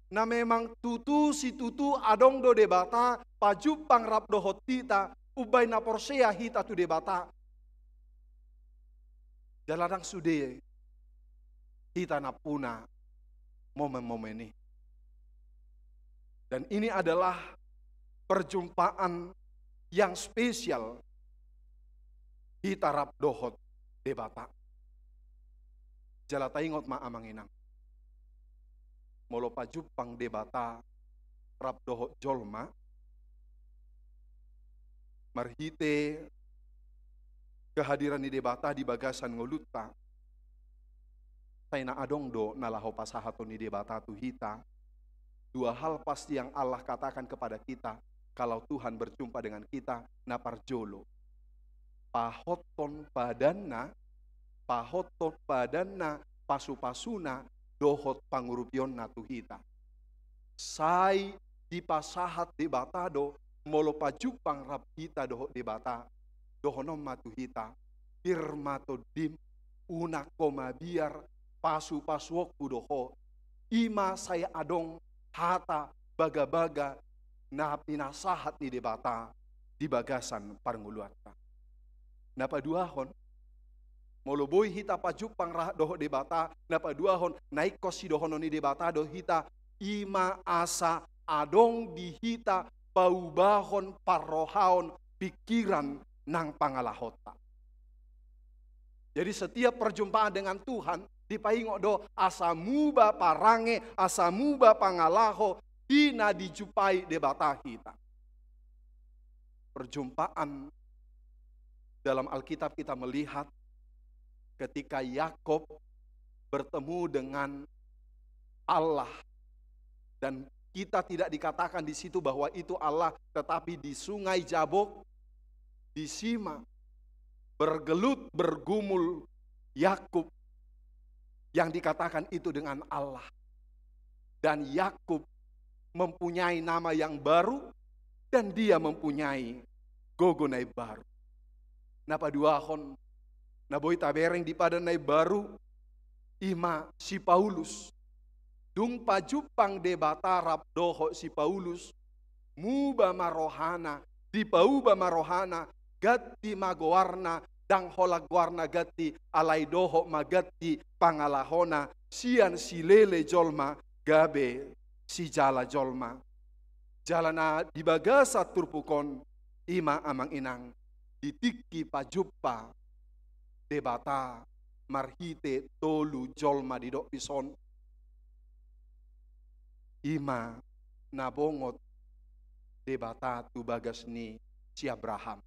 Na memang tutu situtu adong do Debata pajumpang rap dohot hita, umbahen na porsea hita tu Debata. Jala ndang sude hita nampuna momen-momen i. Dan ini adalah perjumpaan yang spesial hita rap dohot Debata. Jala taingot ma, amang inang, molo pajumpang Debata rap dohot jolma marhite kehadiran ni Debata di bagasan ngolunta, sai na adong do na laho pasahaton ni Debata tu hita. Dua hal pasti yang Allah katakan kepada kita kalau Tuhan berjumpa dengan kita. Na parjolo, pahothon padanna, pahothon padanna, pasupasuna dohot pangurupionna tu hita. Sai dipasahat Debata do, molo pajumpang rap hita dohot Debata, dohonon ma tu hita: Pir ma tondim, unang ho mabiar, pasupasuonku do ho. I ma sai adong hata bagabaga na pinasahat ni Debata di bagasan parngoluanta. Na paduahon, molo boi hita pajumpang rap dohot Debata, na paduahon na ingkon sidohonon ni Debata do hita, i ma asa adong di hita paubahon parrohaon, pikiran nang pangalahonta. Jadi setiap perjumpaan dengan Tuhan dipaingot do asa muba parange, asa muba pangalaho di na dijumpai Debata hita. Perjumpaan dalam Alkitab kita melihat ketika Yakub bertemu dengan Allah. Dan kita tidak dikatakan di situ bahwa itu Allah, tetapi di Sungai Jabok, di Sima, bergelut, bergumul Yakub, yang dikatakan itu dengan Allah. Dan Yakub mempunyai nama yang baru, dan dia mempunyai gogo na imbaru. Na paduahon, na boi tabereng di padan na imbaru, i ma si Paulus. Dung pajumpang Debata rap dohot si Paulus, muba ma rohana, dipauba ma rohana, ganti ma goarna, ndang holan goarna ganti, alai dohot ma ganti pangalahona, sian silele jolma gabe sijala jolma. Jala na di bagasan turpuk on, i ma amang inang, di tingki pajumpa Debata marhite tolu jolma didok dison, i ma na bongot Debata tu bagas ni si Abraham.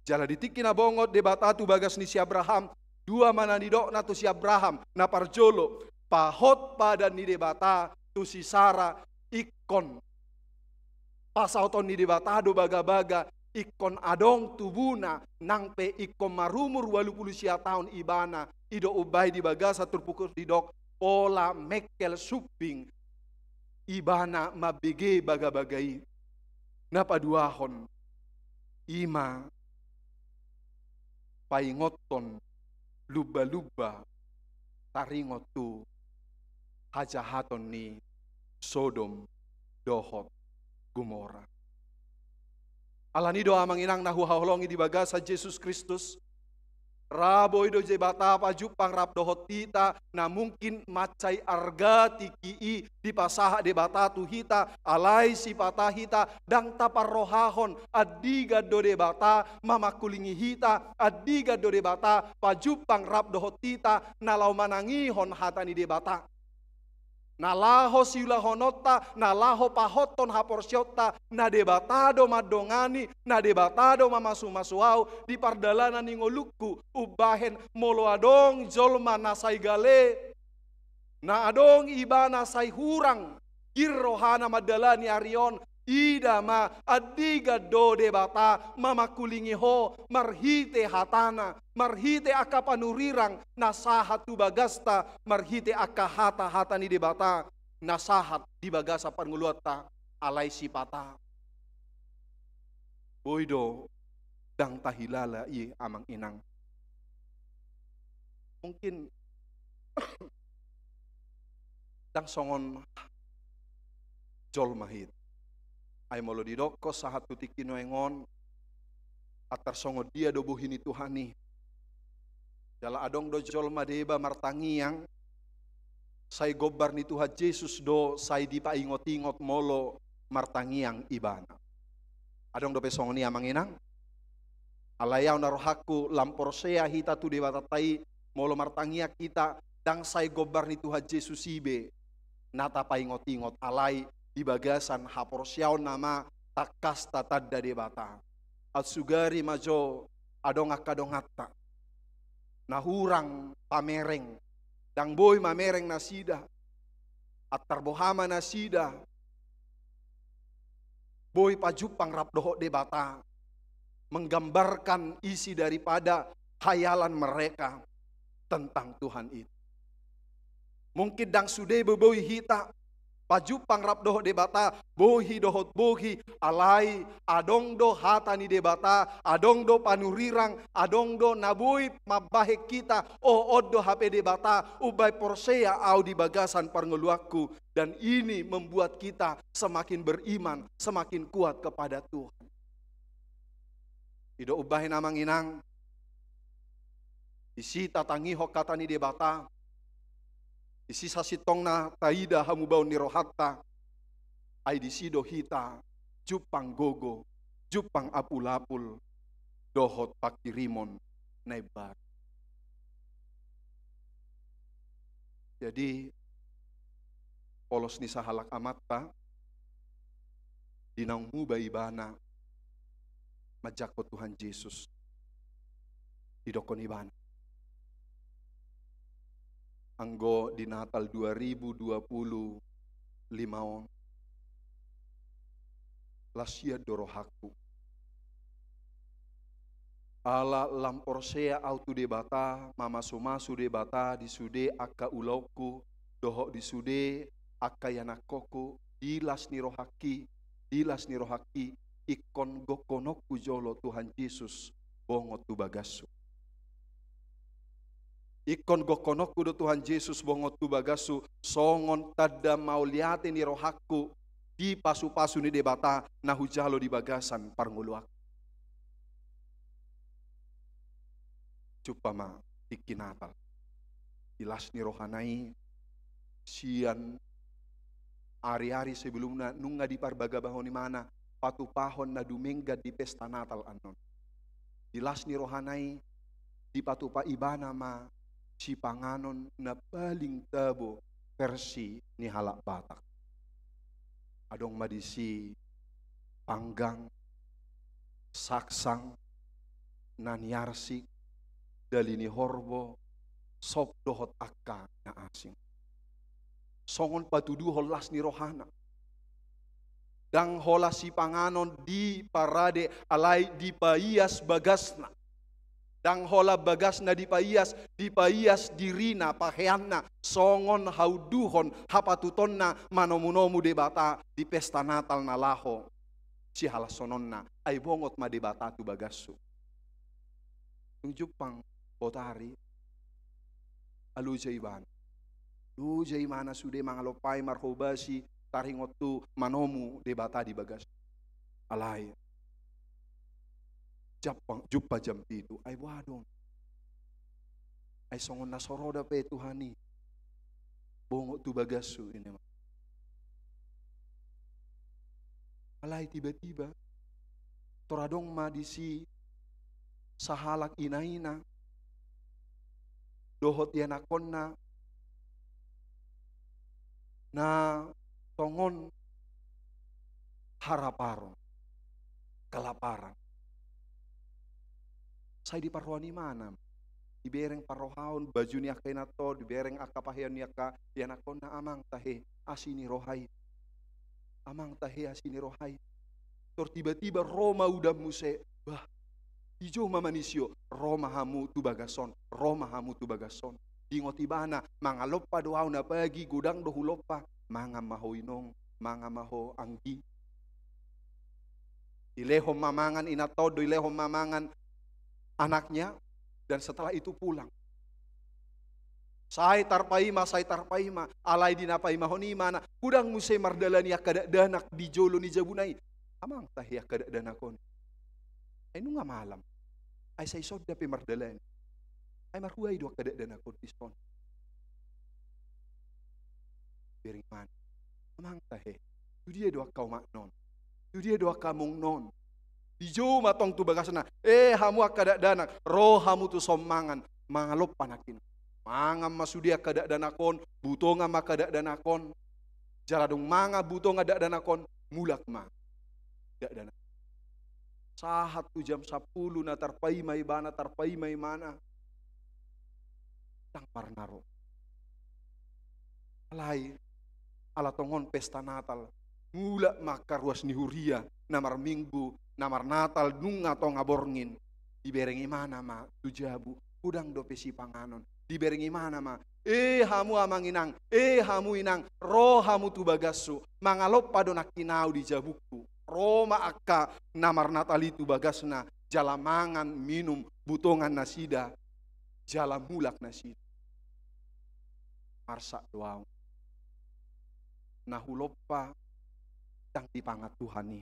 Jala di tingki na bongot Debata tu bagas ni si Abraham, dua ma na nidokna tu si Abraham. Na parjolo, pahot padan ni Debata tu si Sara ingkon pasaoton ni Debata do bagabaga, ingkon adong tubuna, nang pe ingkon marumur ualu pulu sia taon ibana, i do umbahen di bagasan turpuk on didok, pola mengkel sumbing ibana mambege bagabaga i. Na paduahon, i ma paingothon lumbalumba taringot tu hajahaton ni Sodom dohot Gomora. Alani do amang inang na huhaholongi di bagasan Jesus Kristus, ra boi do Debata pajumpang rap dohot hita, na mungkin mansai arga tingki i dipasahat Debata tu hita, alai sipata hita ndang taparrohahon, andigan do Debata mamangkulingi hita, andigan do Debata pajumpang rap dohot hita, na laho manangihon hata ni Debata. Na laho siulahononta, na laho pahothon haporseaonta, na Debata do mandongani, na Debata do mamasumasu ahu di pardalanan ni ngolungku, umbahen molo adong jolma na sai gale, na adong ibana sai hurang gir rohana mandalani ari on, ida ma, andigan do Debata mamangkulingi ho marhite hatana, marhite angka panurirang na sahat tu bagasta, marhite angka hata-hata ni Debata na sahat di bagasan parngoluanta, alai sipata. Boi do ndang tahilala i amang inang. Mungkin ndang songon jolma hita. Ai molo didokkon sahat tu tingki nuaeng on, antar songon dia do bohi ni Tuhan i. Jala adong do jolma deba martangiang, sai gombar ni Tuhan Jesus do sai dipaingot-ingot molo martangiang ibana. Adong dope songon i amang inang? Alai ahu na rohangku lam porsea hita tu Debatanta i, molo martangiang hita, ndang sai gombar ni Tuhan Jesus i be na tapaingot-ingot, alai di bagasan haporseaon nama tangkas tatanda Debata. Ansugari ma jo adong angka donganta na hurang pamereng, ndang boi mamereng nasida, antar boha ma nasida boi pajumpang rap dohot Debata, menggambarkan isi daripada khayalan mereka tentang Tuhan itu. Mungkin ndang sude be boi hita pajumpang rap dohot Debata, bohi dohot bohi, alai adong do hata ni Debata, adong do panurirang, adong do na boi mambahen hita, oh, on do hape Debata, umbahen porsea ahu di bagasan parngoluanku. Dan ini membuat kita semakin beriman, semakin kuat kepada Tuhan. I do umbahen amang inang, disi tatangihon hata ni Debata, disi sasintongna taida hamubaon ni rohanta, ai disi do hita jumpang gogo, jumpang apul-apul, dohot panghirimon na imbaru. Jadi, polos ni sahalak amanta, di naung muba ibana manjangkon Tuhan Jesus, didokkon ibana, anggo di Natal dua ribu dua puluh lima on, las hian do rohangku. Ala lam porsea au tu Debata, mamasumasu Debata di sude angka ulaonku, dohot di sude angka ianakhonku, di las ni rohangki, di las ni rohangki, ingkon gokhononku jolo Tuhan Jesus bongot tu bagashu. Ingkon gokhononku do Tuhan Jesus bongot tu bagashu, songon tanda mauliate ni rohangku di pasupasu ni Debata na hujalo di bagasan parngoluanku. Jumpa ma tingki Natal. Di las ni rohana i, sian ariari sebelumna nunga diparbagabahon ibana patupahon na dumenggan di pesta Natal annon. Di las ni rohana i, dipatupa ibana ma sipanganon na paling tabo versi ni halak Batak. Adong ma disi panggang, saksang, na niarsik, dali ni horbo, sop dohot angka na asing. Songon patuduhon las ni rohana. Ndang holan sipanganon diparade, alai dipaias bagasna. Ndang holan bagasna dipaias, dipaias dirina, paheanna, songon haunduhon hapatutonna manomunomu Debata di pesta Natal na laho sihalashononna, ai bongot ma Debata tu bagashu. Dung jumpang botari, aloja ibana. Loja ibana sude mangalompai, marhobasi, taringot tu manomu Debata di bagas. Alai jumpa, jumpa jam pitu, ai boha do on? Ai songon na so ro dope Tuhan i bongot tu bagashu, ninna ma. Alai tiba-tiba tor adong ma disi sahalak inaina dohot ianakhonna na tongon haraparon, kelaparan. Sai diparroha ni ibana, dibereng parrohaon baju ni angka inanta on, dibereng angka pahean ni angka ianakhonna, amang tahe asi ni roha i. Amang tahe asi ni roha i. Tor tiba-tiba ro ma udan muse, bah, dijou ma manisia, ro ma hamu tu bagas on, ro ma hamu tu bagas on. Diingot ibana, mangalompa do au na pagi, godang do hulompa. Mangan ma ho inong, mangan ma ho anggi. Dilehon ma mangan inanta on, dilehon ma mangan anaknya, dan setelah itu pulang. Sai tarpaima, sai tarpaima, alai di na paimahon i ma na, godang muse mardalani angka dakdanak di jolo ni jabuna i. Amang tahe angka dakdanak on. Ai nunga malam. Ai sai sonda pe mardalani. Ai marhua i do angka dakdanak on dison? Bereng ibana. Amang tahe, tu dia do angka omakna on? Tu dia do angka amongna on? Dijou ma tong tu bagasna, e hamu angka dakdanak, ro hamu tu son mangan, mangalompa nangkin. Mangan ma sude angka dakdanak on, butongan ma angka dakdanak on. Jala dung mangan butongan dakdanak on, mulak ma dakdanak. Sahat tu jam sampulu na tarpaima ibana, tarpaima ibana. Ndang pernah ro. Alai ala tongon pesta Natal, mulak ma angka ruas ni huria na marminggu, na marnatal, nunga tonga borngin. Dibereng ibana ma tu jabu, godang dope sipanganon. Dibereng ibana ma, e hamu amang inang, e hamu inang, ro hamu tu bagashu, mangalompa do nangkin au di jabungku. Ro ma angka na marnatal i tu bagasna, jala mangan minum, butongan nasida, jala mulak nasida. Marsak do au. Na hulompa ndang dipangan Tuhan i.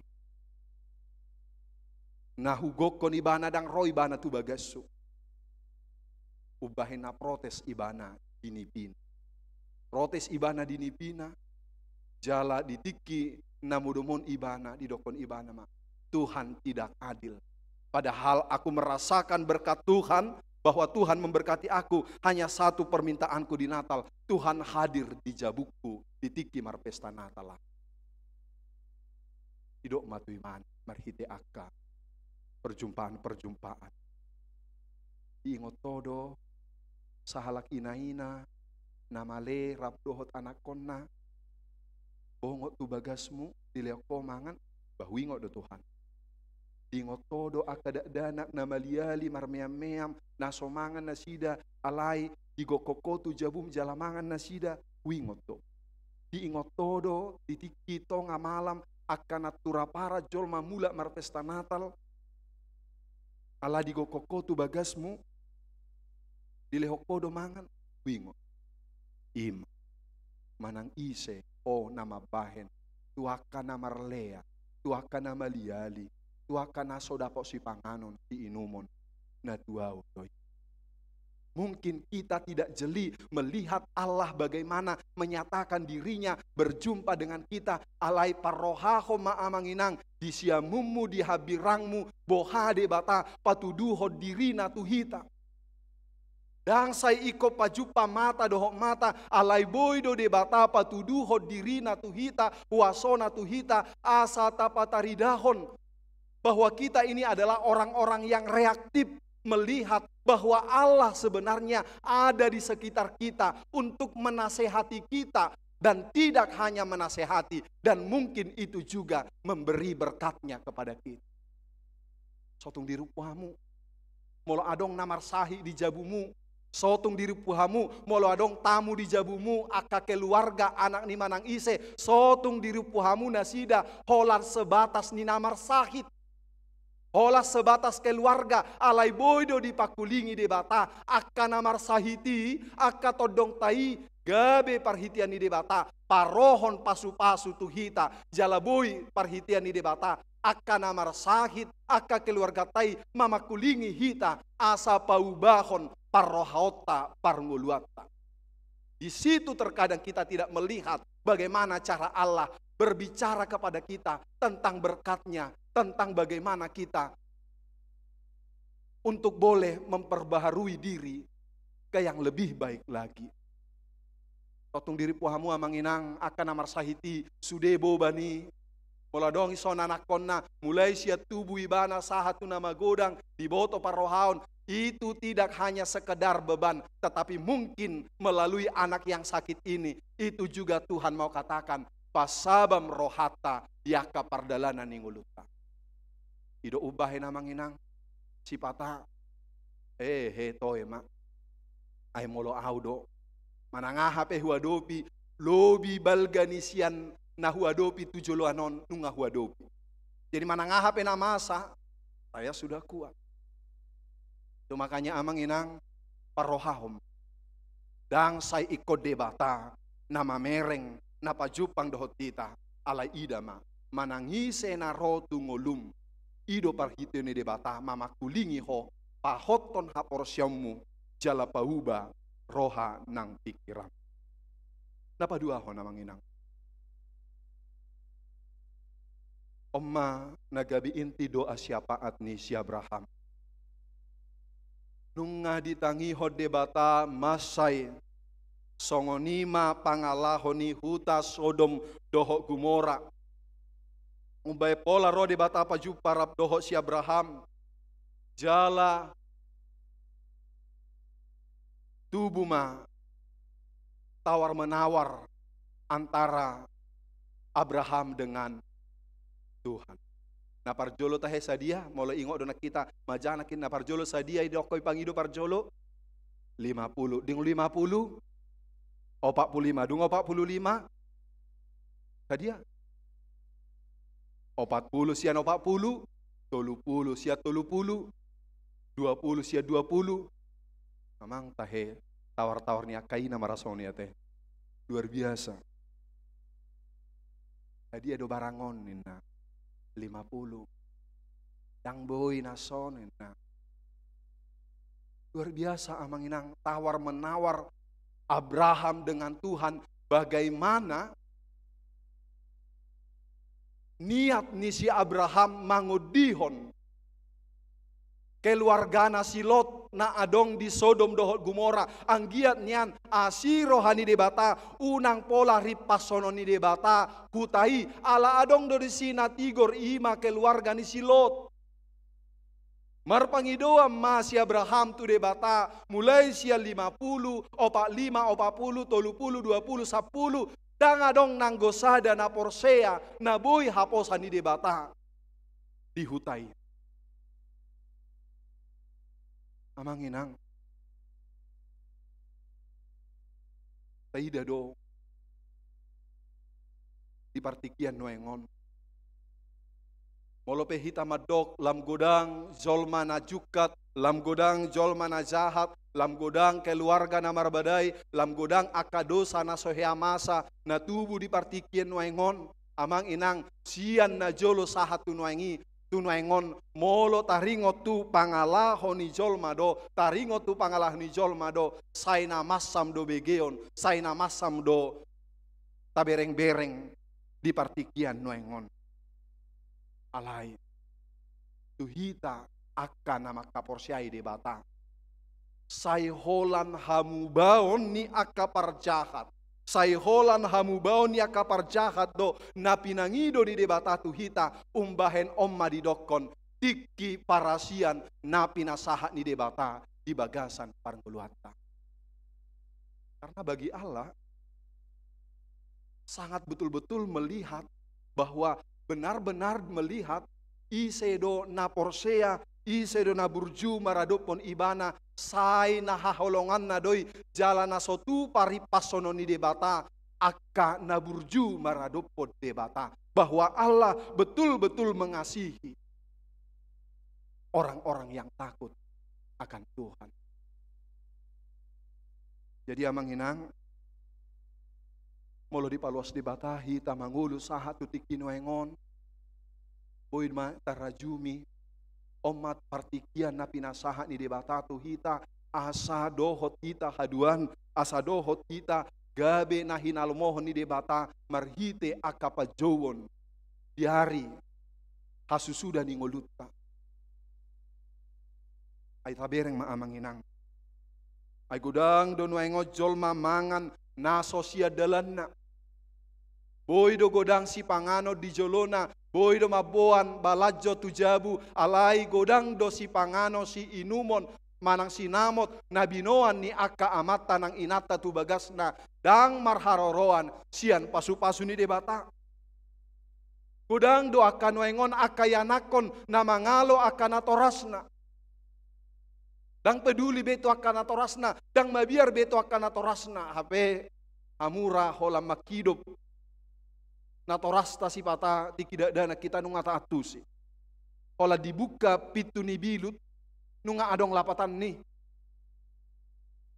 Na hugokhon ibana ndang ro ibana tu bagashu. Umbahen na protes ibana di nipina. Protes ibana di nipina, jala di tingki na modom on ibana, didokhon ibana ma, Tuhan tidak adil. Padahal aku merasakan berkat Tuhan, bahwa Tuhan memberkati aku, hanya satu permintaanku di Natal, Tuhan hadir di jabungku di tingki marpesta Natal. Didok ma tu ibana marhite angka perjumpaan-perjumpaan. Diingot ho do sahalak inaina na male rap dohot anakkonna, bongot tu bagasmu, dilehon ho mangan, bah huingot do Tuhan. Diingot ho do angka dakdanak na maliali marmeam-meam, na so mangan nasida, alai digokhon ho tu jabum jala mangan nasida, huingot do. Diingot ho do di tingki tonga malam angka na tura paran jolma mulak marpesta Natal, ala digokhon ho tu bagasmu, dilehon ho do mangan, huingot. I ma, manang ise ho na mambahen tu angka na marlea, tu angka na maliali, tu angka na so dapot sipanganon siinumon, na tu ahu do i. Mungkin kita tidak jeli melihat Allah bagaimana menyatakan dirinya berjumpa dengan kita, alai parrohahon ma amang inang, di siamunmu, di hambirangmu, boha Debata patuduhon dirina tu hita. Ndang sai ingkon pajumpa mata dohot mata, alai boi do Debata patuduhon dirina tu hita, huasona tu hita, asa tapataridahon bahwa kita ini adalah orang-orang yang reaktif melihat bahwa Allah sebenarnya ada di sekitar kita untuk menasehati kita, dan tidak hanya menasehati, dan mungkin itu juga memberi berkatnya kepada kita. Sotung dirumpu hamu, molo adong na marsahit di jabumu. Sotung dirumpu hamu, molo adong tamu di jabumu, angka keluarga, anak ni manang ise, sotung dirumpu hamu nasida, holan sebatas ni na marsahit. Holan sebatas keluarga, alai boi do dipangkulingi Debata angka na marsahit i, angka tondongta i, gabe parhitean ni Debata parohon pasu-pasu tu hita, jala boi parhitean ni Debata angka na marsahit, angka keluargata i mamangkulingi hita, asa paubahon parrohaonta, parngoluanta. Di situ terkadang kita tidak melihat bagaimana cara Allah berbicara kepada kita tentang berkat-Nya, tentang bagaimana kita untuk boleh memperbaharui diri ke yang lebih baik lagi. Sotung dirumpu hamu amang inang, angka na marsahit i, sude boban i. Molo adong dison anakkonna, mulai sian tubu ibana sahat tu na magodang, diboto parrohaon, itu tidak hanya sekedar beban, tetapi mungkin melalui anak yang sakit ini, itu juga Tuhan mau katakan, pasabam rohanta di angka pardalanan ni ngolunta. I do umbahen amang inang, sipata, eh, he, toe ma. Ai molo ahu do, manang aha pe huadopi, lobi balga ni sian na huadopi tu joloan on, nunga huadopi. Jadi manang aha pe na masa, saya sudah kuat. Itu makanya amang inang, parrohahon. Ndang sai ingkon Debata na mamereng, na pajumpang dohot hita, alai ida ma, manang ise na ro tu ngolum, i do parhiteon ni Debata mamangkulingi ho, pahothon haporseaonmu, jala pauba roha nang pingkiran. Na paduahon amang inang. On ma na gabe inti doa syafaat ni si Abraham. Nunga ditangihon Debata mansai songon i ma pangalaho ni huta Sodom dohot Gomora. Umbahen pola ro Debata pajumpa rap dohot si Abraham, jala tubu ma tawar-menawar antara Abraham dengan Tuhan. Na parjolo tahe sadia, molo ingot do nang hita, majaha nangkin, na parjolo sadia didok ho i, pangido parjolo? Lima puluh. Dung lima puluh, opat puluh lima. Dung opat puluh lima, sadia? Opat puluh sian opat puluh, tolu puluh sian tolu puluh, dua puluh sian dua puluh. Memang tahe tawar-tawar ni angka ina ma rasoni ate. Luar biasa. Sadia do barang on ninna? Lima puluh. Ndang boi na son ninna. Luar biasa amang inang, tawar-menawar Abraham dengan Tuhan, bagaimana niat ni si Abraham mangondihon keluargana si Lot na adong di Sodom dohot Gomora. Anggiat nian asi roha ni Debata, unang pola rimpashonon ni Debata huta i, ala adong do disi na tigor, i ma keluarga ni si Lot. Marpangidoan ma si Abraham tu Debata, mulai sian lima pulu, opat lima, opat pulu, tolu pulu, dua pulu, sampulu, ndang adong nanggo sada na porsea na boi haposan ni Debata di huta i. Amang inang, taida do di partingkian nuaeng on. Molo pe hita mandok lam godang jolma na jungkat, lam godang jolma na jahat, lam godang keluarga na marbadai, lam godang angka dosa na so hea masa na tubu di partingkian nuaeng on. Amang inang, sian na jolo sahat tu nuaeng i, tu nuaeng on, molo taringot tu pangalaho ni jolma do, taringot tu pangalaho ni jolma do, sai na mansam do begeon, sai na mansam do tabereng-bereng di partingkian nuaeng on. Alai tu hita angka na mangkaporseai Debata, sai holan hamubaon ni angka parjahat, sai holan hamubaon ni angka parjahat do na pinangido ni Debata tu hita. Umbahen on ma didokkon tingki parasian na pinasahat ni Debata di bagasan parngoluanta. Karena bagi Allah, sangat betul-betul melihat bahwa benar-benar melihat ise do na porsea, ise do na burju maradophon ibana, sai na haholonganna do i jala na so tu parimpashonon ni Debata angka na burju maradophon Debata, bahwa Allah betul-betul mengasihi orang-orang yang takut akan Tuhan. Jadi amang inang, molo dipaluas Debata hita mangolu sahat tu tingki nuaeng on, boi ma tarajumi, on ma partingkian na pinasahat ni Debata tu hita, asa dohot hita haduan, asa dohot hita gabe na hinalomohon ni Debata marhite angka panjouon di ari hasusuda ni ngolunta. Ai tabereng ma amang inang. Ai godang do nuaeng on jolma mangan na so sian dalanna. Boi do godang sipanganon di jolona, boi do mamboan balanjo tu jabu, alai godang do sipanganon siinumon manang sinamot na binoan ni angka amanta nang inanta tu bagasna, ndang marharoroan sian pasupasu ni Debata. Godang do angka nuaeng on angka ianakhon na mangalo angka natorasna. Ndang peduli be tu angka natorasna, ndang mabiar be tu angka natorasna, hape hamu ra holan manghidup natorasta sipata tingki dakdanak hita nunga taantusi. Holan dibuka pintu ni bilut, nunga adong lapatanna i.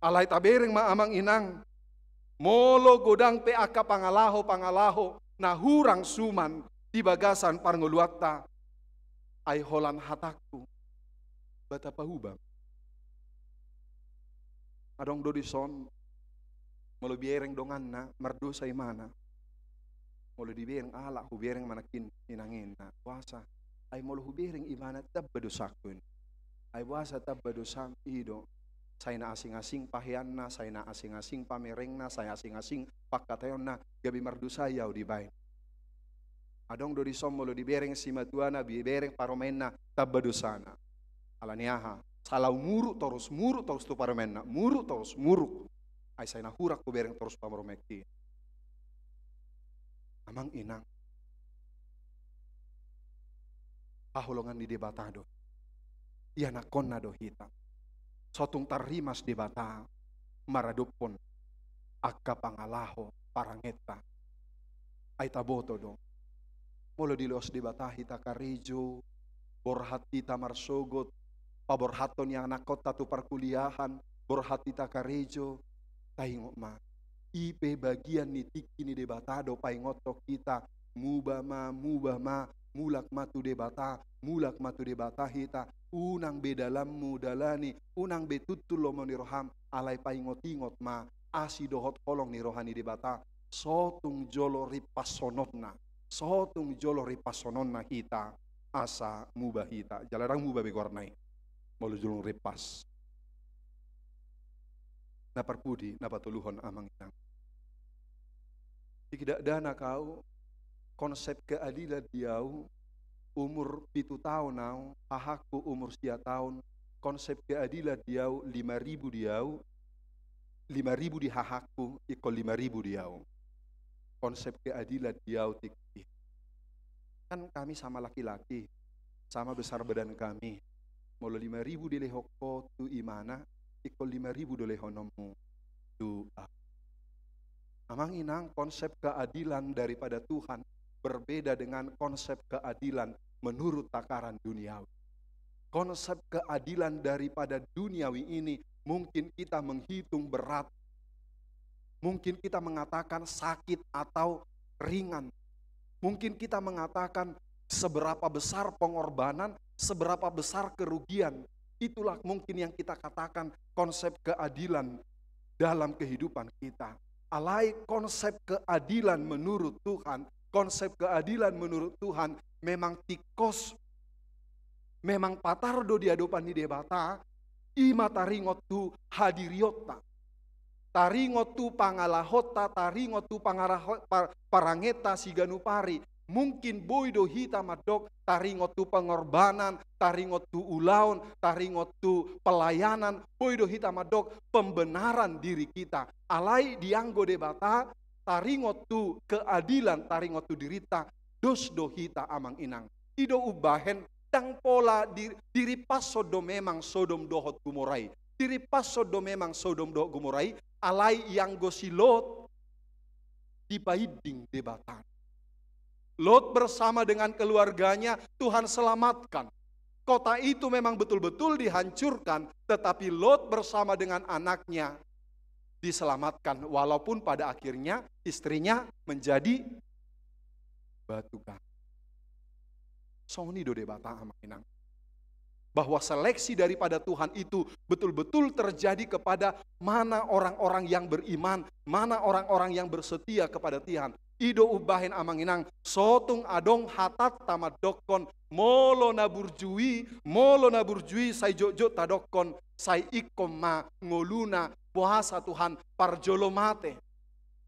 Alai tabereng ma amang inang, molo godang pe angka pangalaho-pangalaho na hurang suman di bagasan parngoluanta, ai holan hatangku, bata pauba. Adong do dison, molo dibereng donganna mardosa ibana, molo dibereng, ala hubereng ma nangkin inang i, ninna, boasa? Ai molo hubereng ibana, tamba dosangku, ninna. Ai boasa tamba dosam? I do, sai na asing-asing paheanna, sai na asing-asing pamerengna, sai asing-asing pangkataionna, gabe mardosa i au dibaen. Adong do dison, molo dibereng simatuana, dibereng parumaenna, tamba dosana. Alani aha? Sala muruk torus, muruk torus tu parumaenna, muruk torus, muruk. Ai sai na hurang hubereng torus parumaenki. Amang inang, haholongan ni Debata do, ianakhonna do hita. So tung tarrimas Debata maradophon angka pangalaho parangenta. Ai taboto do, molo diloas Debata hita karejo, borhat hita marsogot, paborhathon ianakhonta tu parkuliahan, borhat hita karejo, taingot ma, i pe bagian ni tingki ni Debata do paingothon hita, muba ma, muba ma, mulak ma tu Debata, mulak ma tu Debata hita, unang be dalanmu dalani, unang be tuntu lomo ni roham, alai paingot-ingot ma asi dohot holong ni roha ni Debata, so tung jolo rimpashononna, so tung jolo rimpashononna hita, asa muba hita, jala ndang muba be goarna i, molo jolo rimpas. Na parpudi, na patoluhon amang inang. Tingki dakdanak au, konsep keadilan di au, umur pitu taon au, hahangku umur sia taon, konsep keadilan di au lima ribu di au, lima ribu di hahangku, ingkon lima ribu di au. Konsep keadilan di au tingki i. Kan kami sama laki-laki, sama besar badan kami. Molo lima ribu dilehon ho tu imana, ingkon lima ribu do lehononmu tu au. Amang inang, konsep keadilan daripada Tuhan berbeda dengan konsep keadilan menurut takaran duniawi. Konsep keadilan daripada duniawi ini mungkin kita menghitung berat. Mungkin kita mengatakan sakit atau ringan. Mungkin kita mengatakan seberapa besar pengorbanan, seberapa besar kerugian. Itulah mungkin yang kita katakan konsep keadilan dalam kehidupan kita. Alai konsep keadilan menurut Tuhan, konsep keadilan menurut Tuhan memang tingkos, memang patar do di adopan ni Debata, i ma taringot tu hadirionta. Taringot tu pangalahonta, taringot tu pangaraho-, par-, parangenta siganup ari. Mungkin boi do hita mandok taringot tu pengorbanan, taringot tu ulaon, taringot tu pelayanan, boi do hita mandok pembenaran diri kita. Alai dianggo Debata, taringot tu keadilan, taringot tu dirinta, dos do hita amang inang. I do umbahen, ndang pola di-, dirimpashon do memang Sodom dohot Gomora i. Dirimpashon do memang Sodom dohot Gomora i, alai ianggo si Lot dipainding Debata. Lot bersama dengan keluarganya Tuhan selamatkan. Kota itu memang betul-betul dihancurkan, tetapi Lot bersama dengan anaknya diselamatkan, walaupun pada akhirnya istrinya menjadi batu gamping. Songon i do Debata amang inang. Bahwa seleksi daripada Tuhan itu betul-betul terjadi kepada mana orang-orang yang beriman, mana orang-orang yang bersetia kepada Tuhan. I do umbahen amang inang, so tung adong hatanta mandokkon, molo na burju i, molo na burju i sai jotjot tadokkon, sai ingkon ma ngoluna, boasa Tuhan, parjolo mate.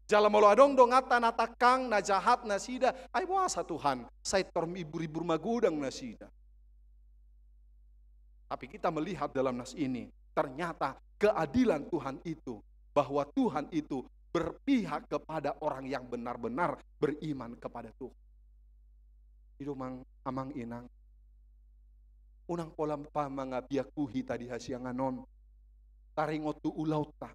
Jala molo adong donganta na tangkang, na jahat nasida, ai boasa Tuhan, sai tor ibur-ibur magodang nasida. Tapi kita melihat dalam nas ini, ternyata keadilan Tuhan itu, bahwa Tuhan itu berpihak kepada orang yang benar-benar beriman kepada Tuhan. I do mang, amang inang. Unang pola pamangapian hita di hasiangan on. Taringot tu ulaonta.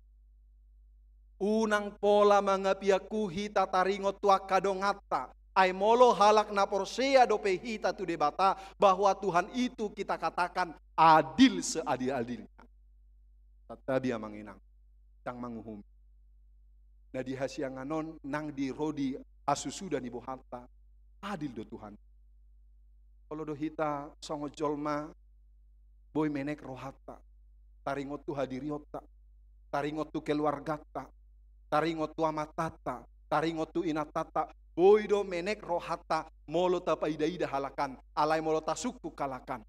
Unang pola mangapian hita taringot tu angka donganta. Ai molo halak na porsea dope hita tu Debata, bahwa Tuhan itu kita katakan adil seadil-adilnya. Santabi amang inang, ndang manguhumi. Na di hasiangan on nang di ro di hasusuda ni bohanta, adil do Tuhan. Olo do hita songon jolma boi menek rohanta, taringot tu hadirionta, taringot tu keluarganta, taringot tu amatanta, taringot tu inantanta, boi do menek rohanta molo tapaida-ida halak an, alai molo tasungkun halak an,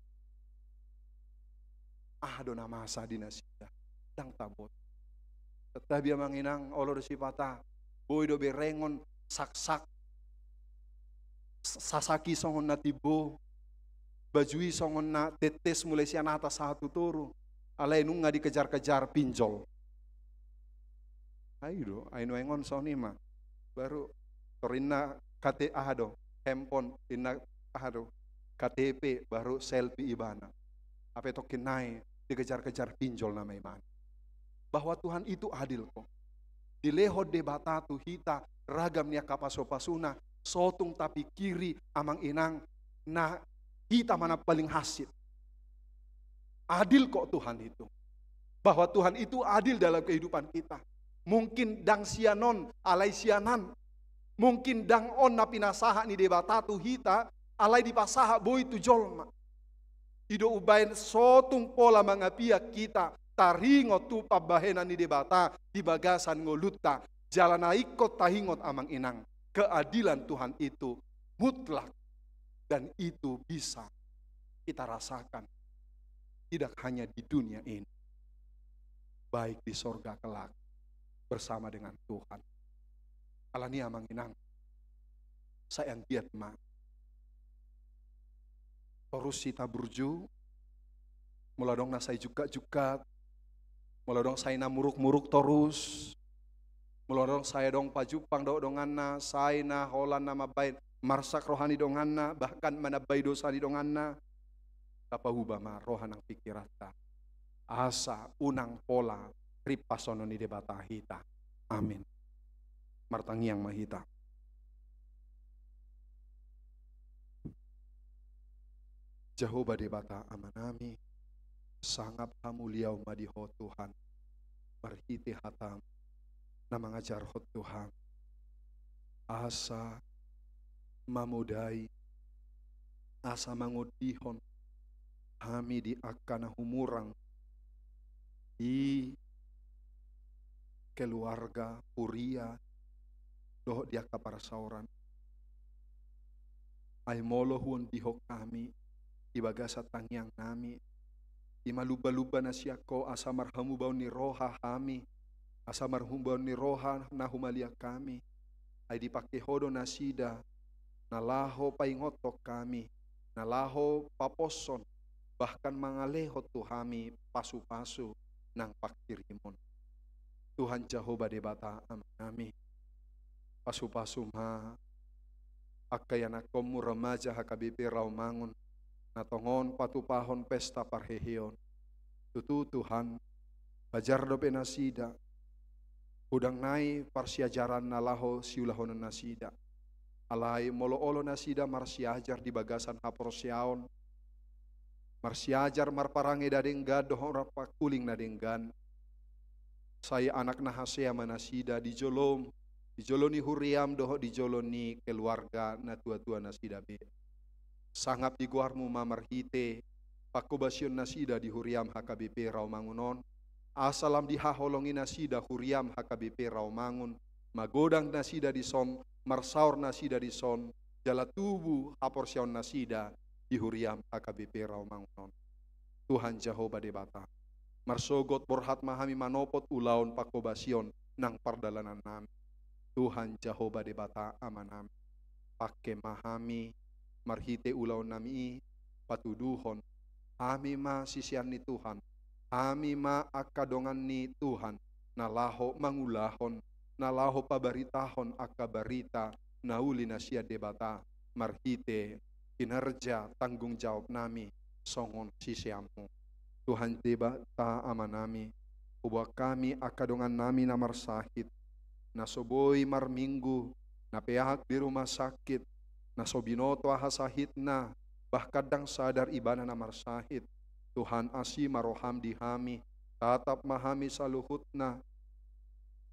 aha do na masa di nasida, ndang taboto. Tetapi amang inang, olo do sipata, boi do berengon saksak, s-, sasak i songon na timbo, baju i songon na tettes mulai sian atas sahat tu toru, alai nunga dikejar-kejar pinjol. Ai do, ai nuaeng on songon i ma. Baru tor inna kate aha do, handphone, inna aha do, K T P, baru selfie ibana. Hape tongkin nai dikejar-kejar pinjol nama ibana. Bahwa Tuhan itu adil kok. Dilehon Debata tu hita ragam ni angka pasu-pasuna, so tung tapikiri amang inang na hita ma na paling hansit. Adil kok Tuhan itu. Bahwa Tuhan itu adil dalam kehidupan kita. Mungkin ndang sian on, alai sian an. Mungkin ndang on na pinasahat ni Debata tu hita, alai dipasahat boi tu jolma. I do umbahen so tung pola mangapian hita taringot tu pambahenan ni Debata di bagasan ngolunta. Jala na ingkon taingot amang inang, keadilan Tuhan itu mutlak dan itu bisa kita rasakan tidak hanya di dunia ini, baik di sorga kelak bersama dengan Tuhan. Alani i amang inang, sai anggiat ma torus hita burju, molo adong na sai jungkat-jungkat, molo adong sai na muruk-muruk torus, molo adong sai adong pajumpang dohot donganna, sai na holan na mambahen marsak roha ni donganna, bahkan manambai dosa ni donganna, tapaubah ma roha nang pingkiranta. Asa unang pola rimpasonon ni Debata hita. Amin. Martangiang ma hita. Jahowa Debata Amanami, sangap hamuliaon ma di Ho Tuhan, marhite hataM na mangajarhon tu hami, asa mamodai, asa mangondihon hami di angka na humurang di keluarga, huria, dohot di angka parsaoran. Ai molo huondihon hami di bagasan tangiangnami, i ma lumba-lumba na sian Ho, asa marhamubaon ni roha hami, asa marhamubaon ni roha na humaliang hami, ai dipangke Ho do nasida na laho paingothon hami, na laho paposhon, bahkan mangalehon tu hami pasu-pasu nang pangkirimon. Tuhan Jahowa Debata Amanami, pasu-pasu ma angka ianakhonMu remaja H K B P Rawamangun na tongon patupahon pesta parheheon. Tutu Tuhan, pajar dope nasida, godang nai parsiajaran na laho siulahonon nasida. Alai molo olo nasida marsiajar di bagasan haporseaon, marsiajar marparange na denggan dohot marpangkuling na denggan, sai anak na hasea ma nasida di joloM, di jolo ni huriaM dohot di jolo ni keluarga na tua-tua nasida be. Sangap di goarMu ma marhite pangkobasion nasida di huriaM H K B P Rawamangun on, asa lam dihaholongi nasida huriaM H K B P Rawamangun, magodang nasida dison, marsaor nasida dison, jala tubu haporseaon nasida di huriaM H K B P Rawamangun on. Tuhan Jahowa Debata, marsogot borhat ma hami manopot ulaon pangkobasion nang pardalanannami. Tuhan Jahowa Debata Amanami, pangke ma hami marhite ulaonnami i, patuduhon hami ma sisean ni Tuhan, hami ma angka dongan ni Tuhan, na laho mangulahon, na laho pabaritahon angka barita na uli na sian Debata, marhite kinerja tanggung jawabnami songon siseanMu. Tuhan Debata Amanami, huboan hami angka dongannami na marsahit, na so boi marminggu, na peak di rumah sakit, na so binoto aha sahitna, bahkan ndang sadar ibana na marsahit. Tuhan, asi ma rohaM di hami, tatap ma hami saluhutna,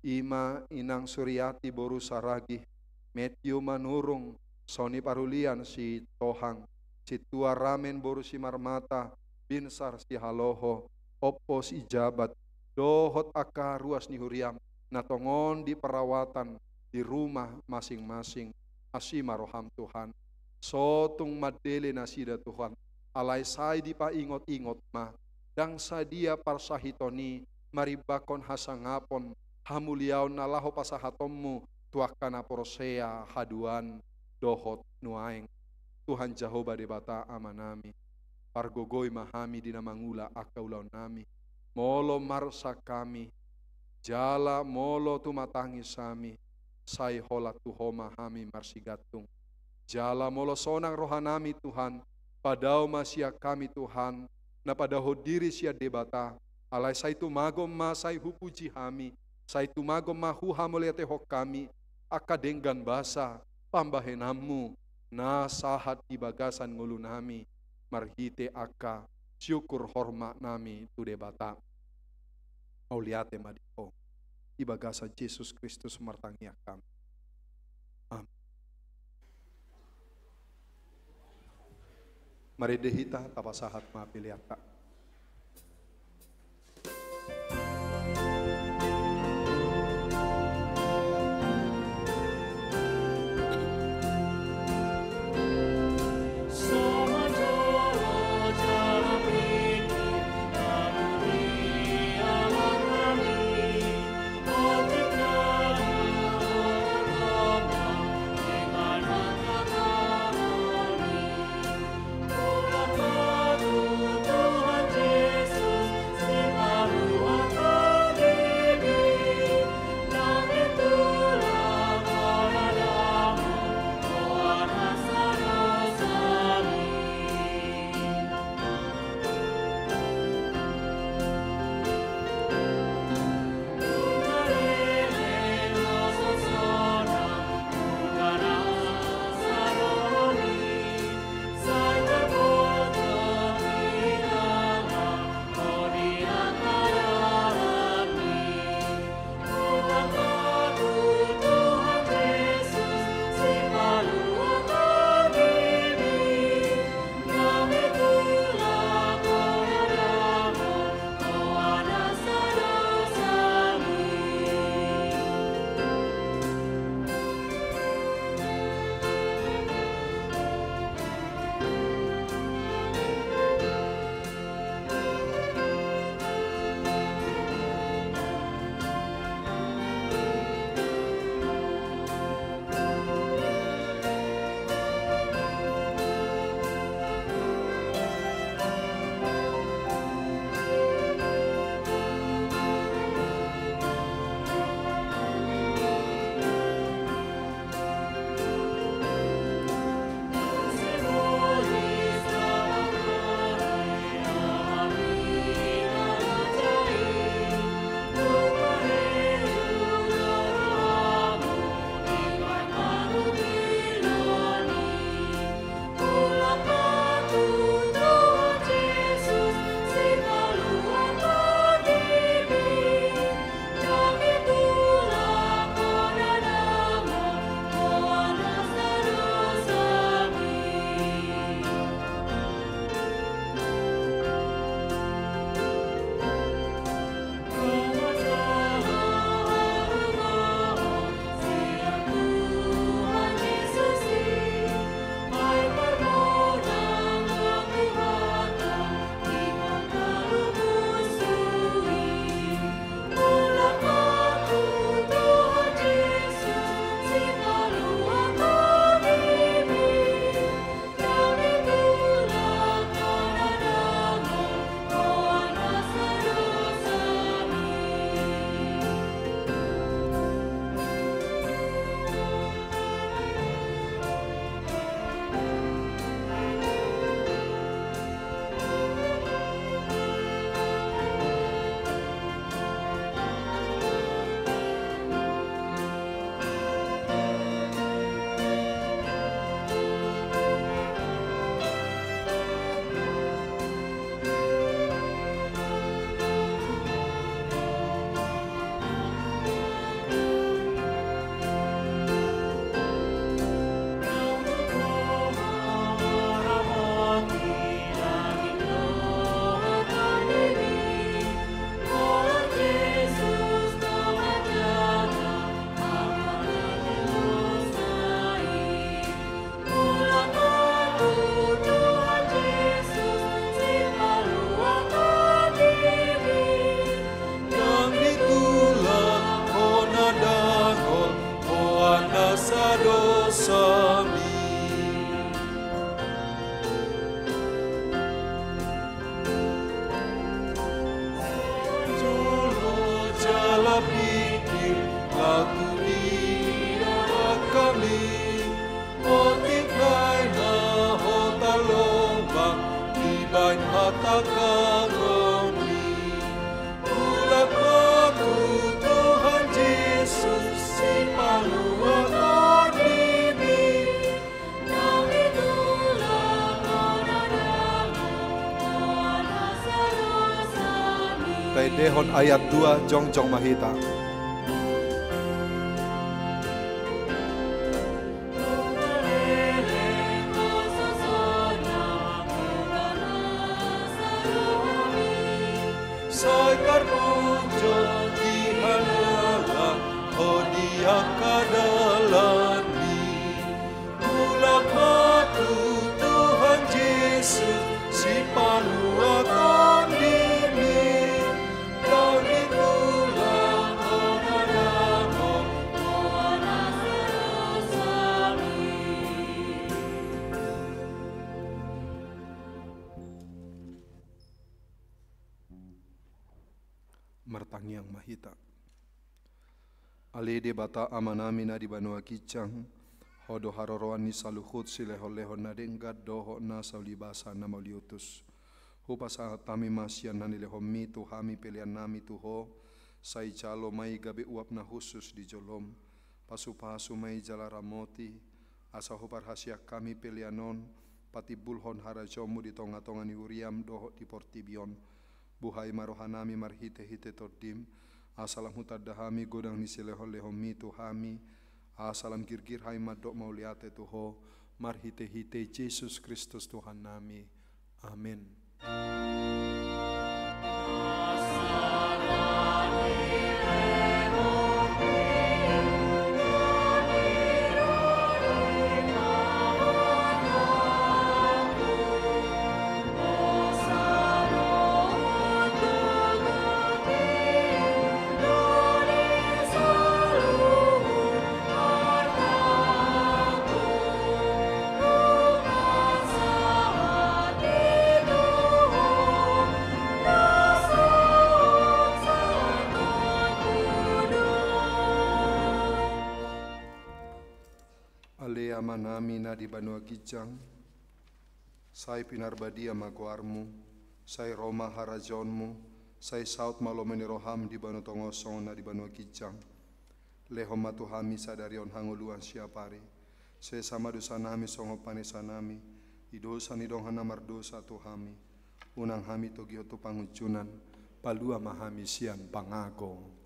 i ma Inang Suriati boru Saragih, Matthew Manurung, Soni Parulian Sitohang, Sintua Ramen boru Simarmata, Binsar Sihaloho, Oppo Sijabat, dohot angka ruas ni huriaM na tongon di perawatan di rumah masing-masing. Asi ma rohaM Tuhan. So tung mandele nasida Tuhan, alai sai dipaingot-ingot ma, ndang sadia parsahiton i marimbangkon hasangapon, hamuliaon na laho pasahatonMu tu angka na porsea haduan dohot nuaeng. Tuhan Jahowa Debata Amanami, pargogoi ma hami di na mangula angka ulaonnami. Molo marsak hami, jala molo tumatangis hami, sai holan tu Ho ma hami marsigantung. Jala molo sonang rohanami Tuhan, padao ma sian hami Tuhan, na padaohon diri sian Debata, alai sai tumagon ma sai hupuji hami, sai tumagon ma huhamauliatehon hami, angka denggan basa pambahenanMu na sahat di bagasan ngolunami, marhite angka siukur hormatnami tu Debata. Mauliate ma di Ho. Di bagasan Jesus Kristus martangiang hami. Amin. Marende hita, tapasahat ma peleanta. Hon ayat dua, jongjong ma hita. Sai tarpuji di hangala Ho di angka dalanMi. Mulak ma tu Tuhan Jesus, sipalua tondimi, dao ditulak Ho manang Ho manang sadosami. Martangiang ma hita. Ale Debata Amanami na di banua ginjang, Ho do haroroan ni saluhut silehonlehon na denggan dohot nasa ulibasa na mauliutus. Hupasahat hami ma sian na nilehonMi tu hami peleannami tu Ho, sai jalo ma i gabe uap na hushus di joloM. Pasupasu ma i jala ramoti, asa huparhaseang hami pelean on patimbulhon harajaonMu di tongatonga ni huriaM dohot di portibi on. Buhai ma rohanami marhitehite TondiM, asa lam hutanda hami godang ni silehonlehonMi tu hami, asa lam girgir hami mandok mauliate tu Ho, marhitehite Jesus Kristus Tuhannami. Amen. Ale Amanami na di banua ginjang, sai pinarbadia ma goarMu, sai ro ma harajaonMu, sai saut ma lomo ni rohaM di banua tonga on songon na di banua ginjang. Lehon ma tu hami sadari on hangoluan siapari. Sesa ma dosanami songon panesanami di dosa ni dongan na mardosa tu hami. Unang hami togihon tu pangunjunan, palua ma hami sian pangago.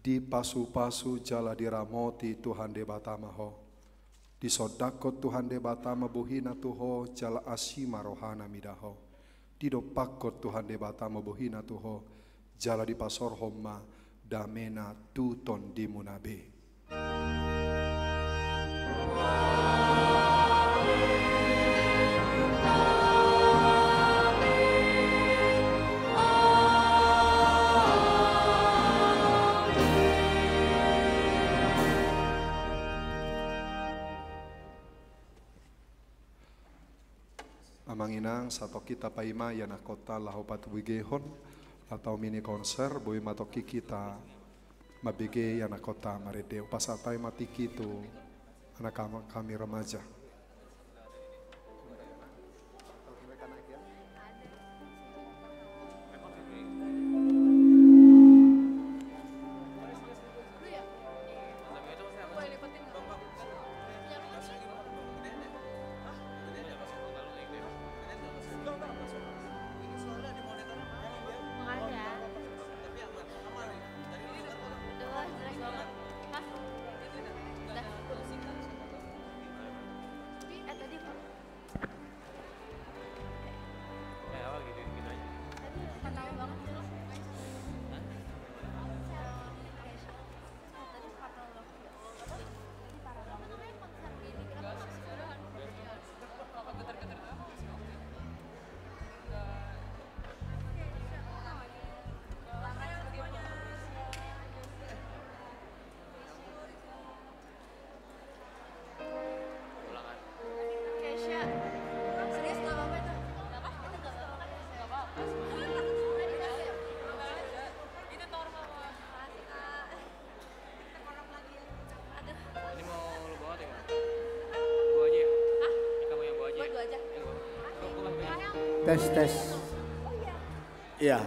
Dipasupasu jala diramoti Tuhan Debata ma ho. Disondangkon Tuhan Debata ma bohina tu ho jala asi ma rohana mida ho. Didompakkon Tuhan Debata ma bohina tu ho jala dipasaorhon ma damena tu tondimuna be. Amang inang, satongkin tapaima ianakhonta laho patubegehon, laho mini konser, boi ma tongkin hita mambege ianakhonta marende. Hupasahat hami ma tingki tu anak ama-, kami remaja. Tes, tes. Ia.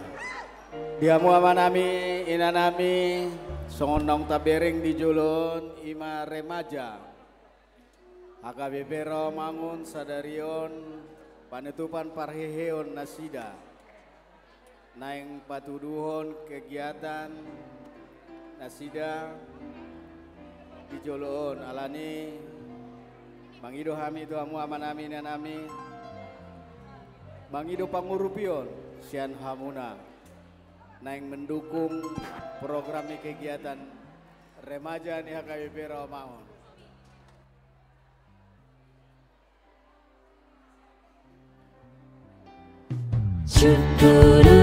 Di hamu amanami, inanami, songon naung tabereng di jolo on, i ma remaja H K B P Rawamangun sadari on, panutupan parheheon nasida. Naeng patuduhon kegiatan nasida di jolo on, alani mangido hami tu hamu amanami, inanami, mangido pangurupion sian hamuna naeng mendukung program ni kegiatan remaja ni H K B P Rawamangun. Syukur